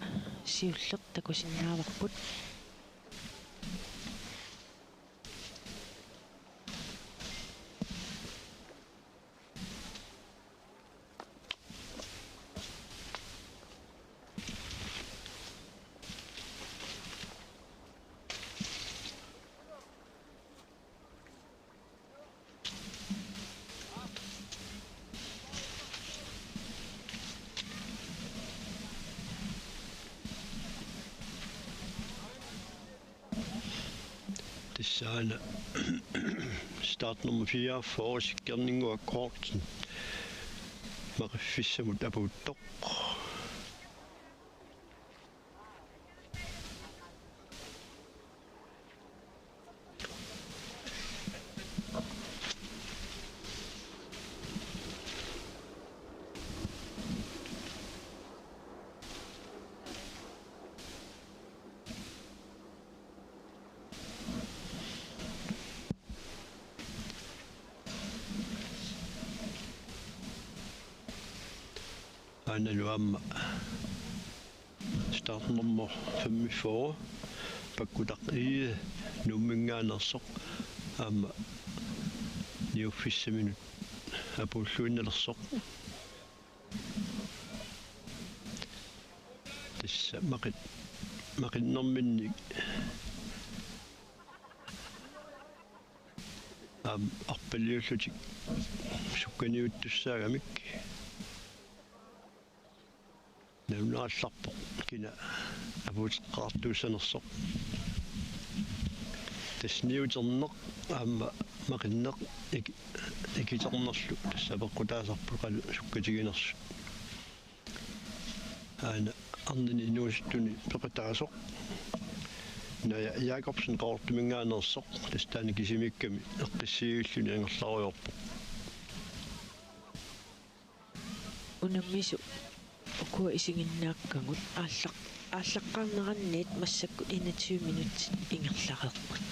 siulleq takusinnaavarput. Tassa aana startnummer fireogfyrre, Sikkerninnguaq Kortsen, maqiffissamut apuuttoq. Aanalu aamma startnummer femogfyrre, Pakkutaq Egede Nuumminngaanneersoq, aamma niuffissaminut apuulluinnalersoq. Tassa maqit maqinnerminnik aamma arpaliullutik sukkaniuttussaagamik nalunaarallarpoq kina apuuteqqaartuussanersoq. Tassa niuterneq aamma maqinneq iki-, ikiternerlu tassa apeqqutaasarput qanoq sukkatiginersut. Aana arnani inuusuttuni peqataasoq Naja Jakobsen Qaqortuminngaanneersoq, tassa taanna kisimiikkami eqqissiivilluni angerlarujoorpoq. Unammisut ukua isiginnaakkagut aallaq-, aallaqqaarneranniit massakkut enogtyve minutsit ingerlareerput.